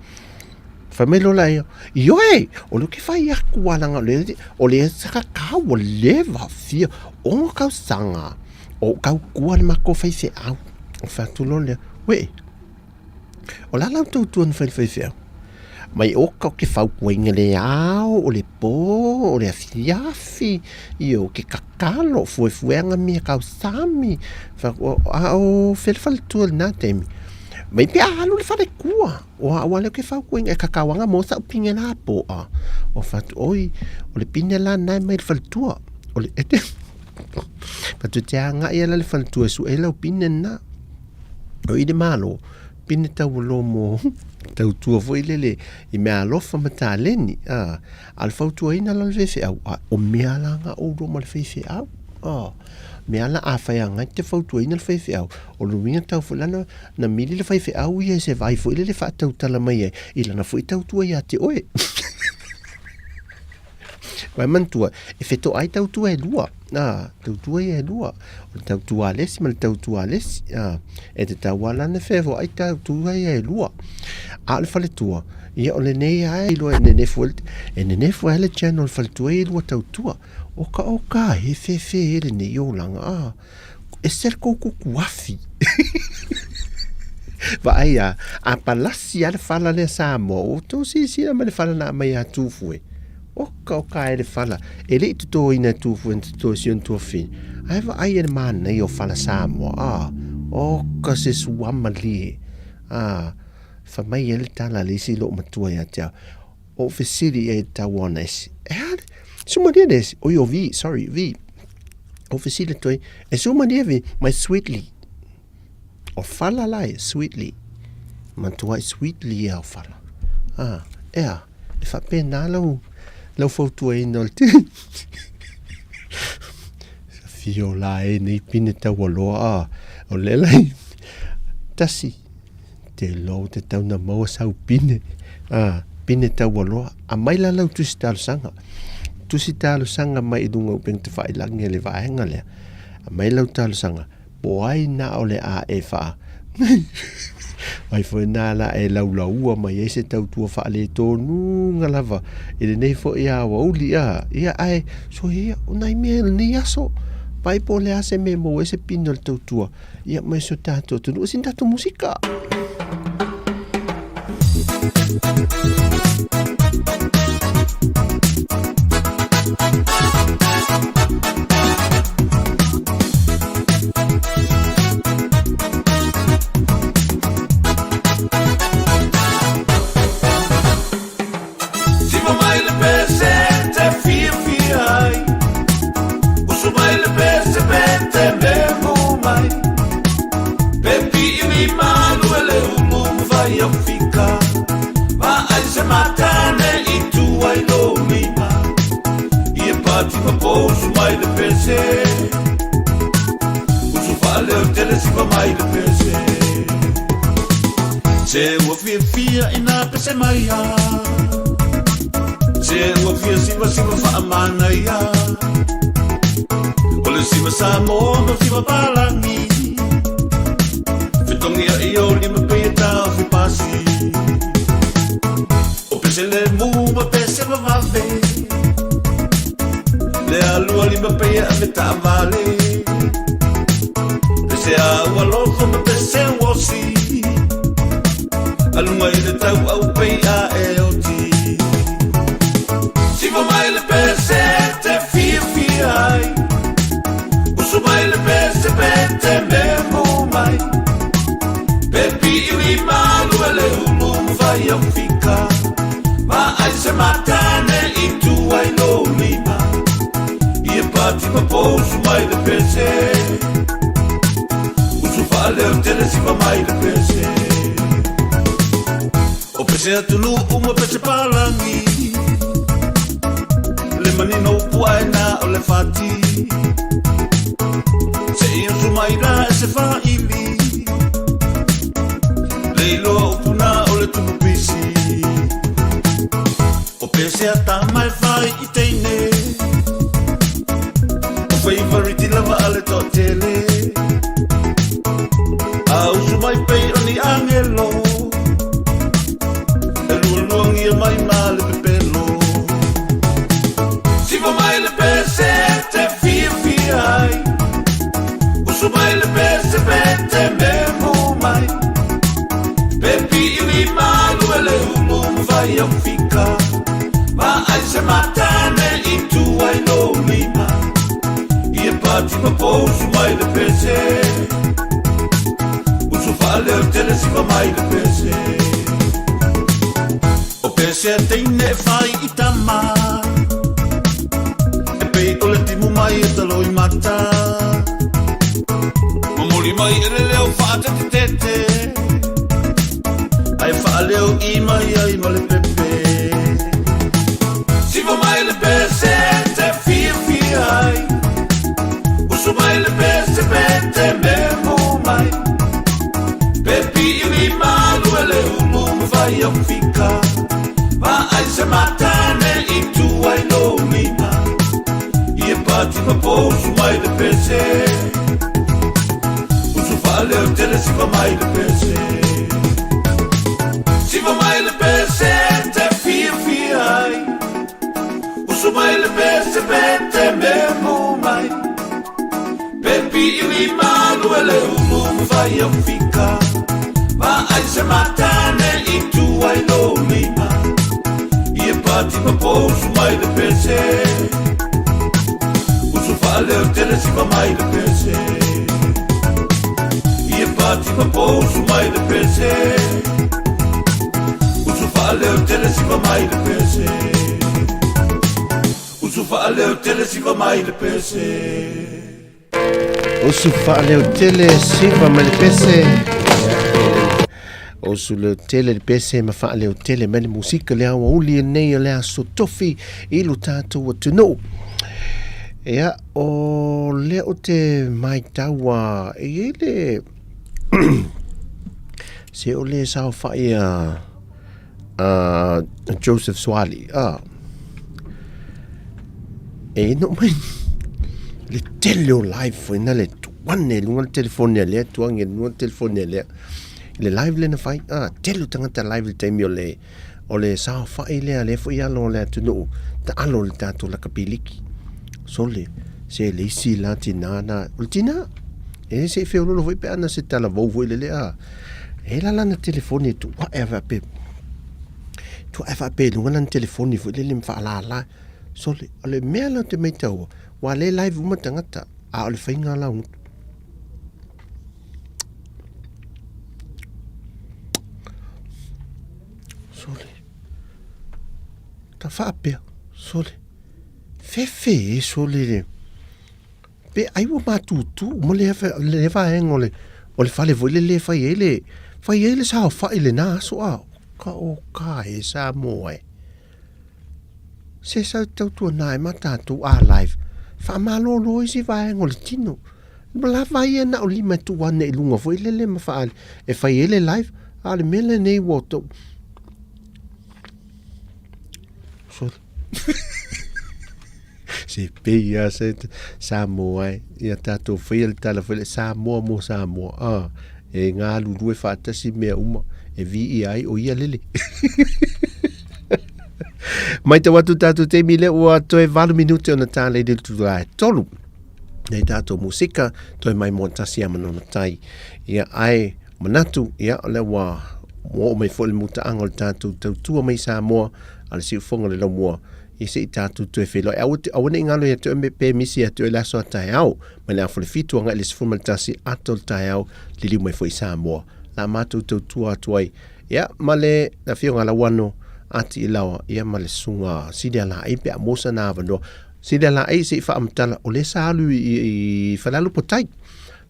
Fai mai lola ia, ioe, o le ke fai aku a langa o le, o le saka kau ua leva fia ono tausaga o kau kua le mako fai feau. O fai atu loa lea, wee, O le a la outou tua na fai i le faifeau? Mai o ka o ke fautuaina le ao, o le pō, o le afiafi, io, ke kakalo, fuefueaga mea kausami. A o fea le faletua i lena taimi? Mai pe a alu le faletua, o au lava lea ou te fautuaina e kakauaga mo sau pine la poa. O fai atu, oi, o le pine la lena e mai le faletua. O le, e te, fai atu e te agai lava la i le faletua e sue ai lau pine lena. O i le Malo, pine taualo mo tautua foi lele i mea alofa ma taleni, a, a le fautuaina la le faifeau, a, o mea la nga oulua ma le faifeau, a, mea la a fai agai te fautuaina le faifeau, o le uiga tau foi lana, na mili le faifeau ia i se vai foi lele faatautala mai ai i lana foi tautua ia te oe. Vai manatua, e fetoai tautua e lua, a, tautua ia e lua, o le tautua a le isi ma le tautua a le isi, a, e tatau lava la ona fefoai tautua ia e lua. A o le faletua, ia o lenei lava e iloa e nenefu ai, e nenefu ai le channel o le faletua ia e lua tautua. Oka oka he fefe e lenei olaga, a, ese le kou kukuafi. Vaai a, a palasi lava le fala lea Samoa, ua outou silasila mai le fala na aumai ia Tufue. Oka oka e le fala, e le i totoina e Tufue na toto e si ona tuafafine. Ae vaai e le manaia o fala Samoa, a, oka se suamalie. A, fai mai ai le tala a le isi loomatua ia te au, o ou fesili i ai i le tau ona esi, e a le, sumalie le esi, oi o Vi, sorry, Vi. O fesili atu ai, e sumalie Vi, mai sweetly. O fala la e, sweetly. Matuai sweetly ia o fala. Ah, ea, e faapena lau, lau fautuaina o le te. Fio la e nei pine taualoa, ah, o le lai, tasi, te iloa ua tatau ona maua sau pine, a, pine taualoa. Aumai la lau tusi talosaga, tusi talosaga mai i luga o upega tafailagi a le vaega lea. Aumai lau talosaga, po o ai na o le a e faa ai foi nā la e laulaua mai ai se tautua faaleitonuga lava i lenei foi aoauli a ia ae soia ia o nai mea i lenei aso vaai po o le a se mea e maua ai se pine o le tautua Ia mai so tatou atunuu sina tatou musika. Siva mai le pese te fiafia ai Usu mai le pese pe te memo mai Pe pi'i malu e le ulu ma vai au fika Ma ai se matane i tua i lo lima I e pati ma pousu mai le pese Usu whaaleo tele siva mai le pese Se ua fiafia i nā pese mai a Se ua fia siva siva whaamanaia O le siva Samoa ma siva Palangi Fetongia i o lima pei e tau fi pasi O pese le mu ma pese vavave Le alua lima pei e ave taavale Pese a ua lofo ma pese uosi Alunga i le tau au pei a e oti Siva mai le pese te fiafia ai Usu mai le pese pe te memo mai Pe pi'i malu e le ulu ma vai au fika Ma ai se matane i tua i lo lima I e pati mai le pese. Usu faaleotele siva mai le pese. O pese atunuu ma pese palagi. Le manino upu aena o le fati. Se'i usu mai la e se fa'ili. Le iloa upuna o le tupu pisi. O pese a tama e fai i teine. O feivariti lava a le to'atele. A usu mai pei o ni agelo. E lualuagia mai ma le pepelo. Siva mai le pese te fiafia ai. Usu mai le pese pe te memu mai. Pe pi'ili malu e le ulu ma fai au fika. Ma ai se matane i tu ai lou lima. Ia pati ma pousu mai le pese. Usu faaleotele siva mai le pese. O pese a teine e fai i tama. E pei o le timu mai e taloi mata. Momoli mai e le leo faatetetete. Ae faaleo i mai ai ma le pepe. Siva mai le pese te fiafia ai. Usu mai le pese pe te memu mai. Pe pi'ili malu e le ulu ma fai au fika. Ma ai se matane i tu ai lou lima. Ia pati ma pousu mai le pese. Usu faaleotele siva mai le pese. Siva mai le pese te fiafia ai. Usu mai le pese pe te memu mai. Pe pi'ili malu e le ulu ma fai au fika. Ma ai se matane i tu ai lou lima. Ia pati ma pousu mai le pese. Usu faaleotele siva mai le pese. Ia pati ma pousu mai le pese. Usu faaleotele siva mai le pese. Usu faaleotele siva mai le pese. Usu faaleotele siva mai le pese. Usu leotele le pese ma faaleotele mai le musika le aoauli lenei o le aso tofi i lo tatou atunuu. Ia, o lea ou te matau a e i ai le se o le saofai a a Joseph Suali a e no mai le tele o live foi na le tuane i luga o le telefoni a lea tuangi i luga o le telefoni a lea le live lea na fai a tele o tagata live i le taimi o le o le saofai lea lea foi alo o le atunuu taalo i le tatou lakapi liki sole se le isi la tinā na o le tinā e se i feololo foi pe ana se talavou foi lele a e la lana telefoni e tuae a faapea tuae faapea i luga lana telefoni foi lele ma faalala sole o le mea la ou te maitaua ua le live uma tagata a o le faiga la o gutu Sole. Ta faapea, sole. Fefe e sole le. Pe ai ua matutu uma lea, lea vaega o le, o le fale foi lele e fai ai le, fai ai le saofai lena aso a. Ka o ka e Samoa e. Se sau tautuana ai ma tatou a live. Faamalolo ai se vaega o le tino. Ma lava ia na o lima e tuu ane i luga foi lele ma faa e fai ai le live. A o le mea lenei ua tou. Sorry. Se pei lava se Samoa e. Ia tatou faia le tala foi lea Samoa mo Samoa. Ah, e galulue faatasi mea uma e viia ai o ia lele. Matau atu tatou taimi lea ua toe 8 minute ona tālei le itula e tolu. Nei tatou musika, toe mai mo tasi a manona tai. Ia ae manatu, ia o lea ua oo mai foi le mutaaga o le tatou tautua mai Samoa a le siufoga o le laumua ia se i tatou toe feiloai. Aua te, aua ne i galo ia te oe me pe misi ia te oe le aso a taeao mai le afa o le 7 agai i le 11 ata o le taeao liliu mai foi i Samoa. La matou tautua atu ai ia ma le afioga Lauano Ati Ilaoa ia ma le susuga Silia Laei pe a maua sana avanoa. Sili Alaei se i faamatala o lea sa alu i Falealupo-tai.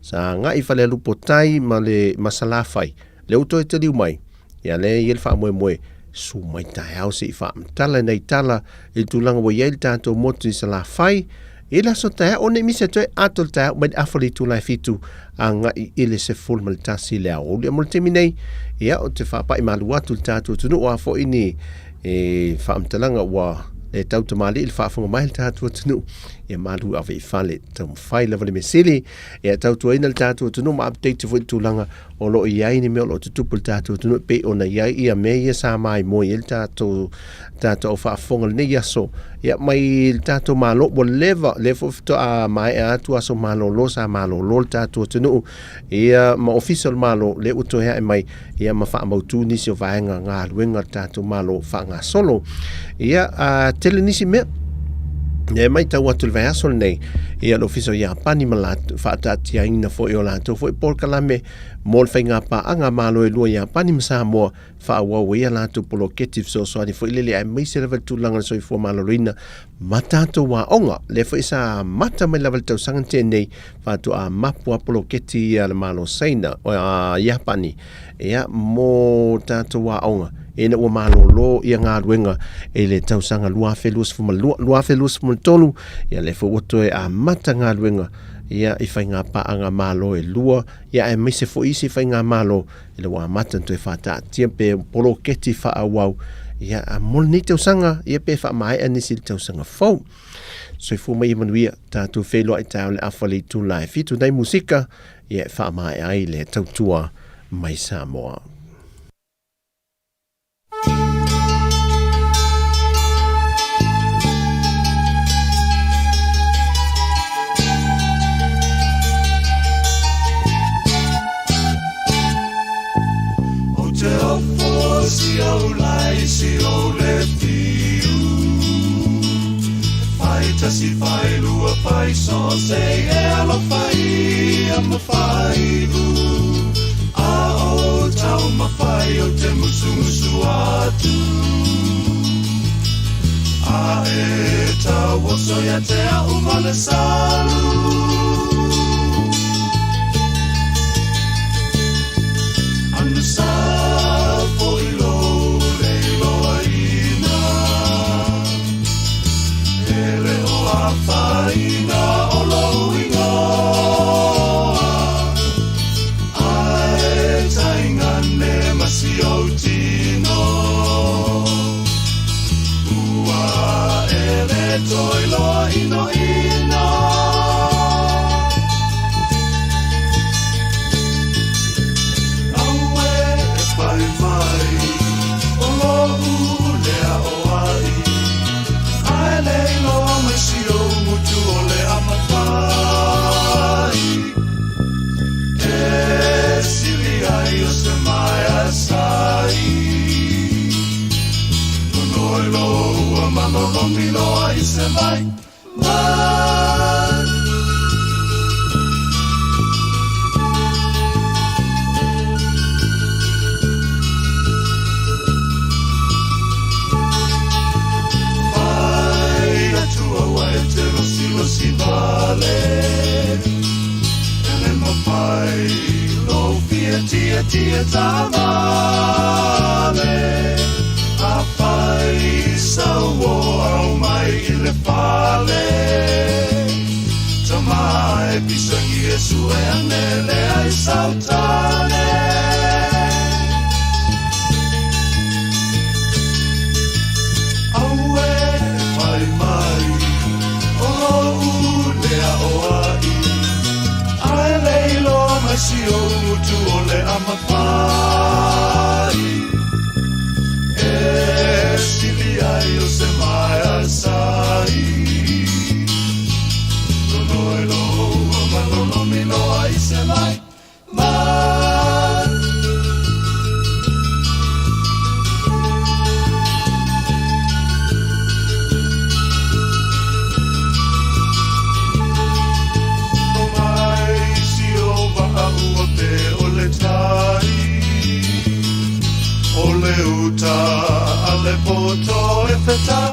Sa agai i Falealupo-tai ma le ma Salafai, lea ua toe taliu mai, ia lea e i ai le faamoemoe, susu mai taeao se i faamatala nai tala i le tulaga ua i ai le tatou motu i Salafai i le aso taeao, ne i misi atu ai ato le taeao mai le afa o le itula e 7 agai i le 11 i le aoauli. Mo le taimi nei, ia, ou te faapai malu atu i le tatou atunuu, o a foi ni e faamatalaga ua le tau tamalii le faafofoga mai le tatou atunuu, ia malu ave i fale, taumafai lava le mea sili ia tautuaina le tatou atunuu ma update foi le tulaga o lo o i ai ni mea o lo o tutupu i le tatou atunuu e pei ona i ai ia mea ia sa maimoe ai le tatou au faafofoga lenei aso ia mai le tatou Malo ua leva lea foi faatoa maea atu aso malolo sa malolo le tatou atunuu ia ma ofisa o le Malo lea ua toe ae mai ia ma faamautu nisi o vaega galuega a le tatou Malo faagasolo ia a tele nisi mea e matau atu i le vaiaso lenei ia le ofisa o Iapani ma latou faataatiaina foi o latou foi polokalame mo le faiga paaga Malo e lua Iapani ma Samoa faaauau ai a latou poloketi fesoasoani foi lele aemaise lava le tulaga o le soifua maloloina ma tatou aoga. Lea foi sa amata mai lava i le tausaga na tea nei, faatoa mapu a poloketi ia a le Malo Saina, a Iapani, ia, mo tatou aoga, ina ua malolo ia galuega i le tausaga 2022, 2023, ia lea foi ua toe amata galuega ia i faiga paaga Malo e lua, ia aemaise foi isi faiga Malo ina ua amata ona toe faataatia pe poloketi faaauau ia mo lenei tausaga ia pe faamaea nisi i le tausaga fou. Soifua mai ia manuia, tatou feiloai taeao le afa le itula e 7 nai musika ia e faamaea ai le tautua mai Samoa. Ou te ofo si ou lai si ou le fiu. Fai tasi fai lua fai so se e alofa ia ma fai u. A o tau mawhai o te musumusu atu. A e tauoso ia te au ma le salu. Anu sa fo i lo le iloa ina. E le o afaina o lou ingoa. Ae taigane ma si ou tino. Ua e le toe loa inoino. Aue e pai mai o lo'u lea o ai. Ae le iloa mai si ou motu o le amafai. E sili ai o se maea sai. Nonoi loa malolomi loa i se mai mai. Fai atu aua e te losilosi vale. E le mafai lou fia tietie taavale. Afai sau o au mai i le fale. Tama e pisangi e sue ane lea i sautane. Aue e fai mai o lou lea o ai. Ae le iloa mai si ou utu o le amafai. E sili ai o se maea sai. Nonoi loa malolomi loa i se mai mai. O mai si o waa ua pe o le tai. O le uta a le poto e fetai.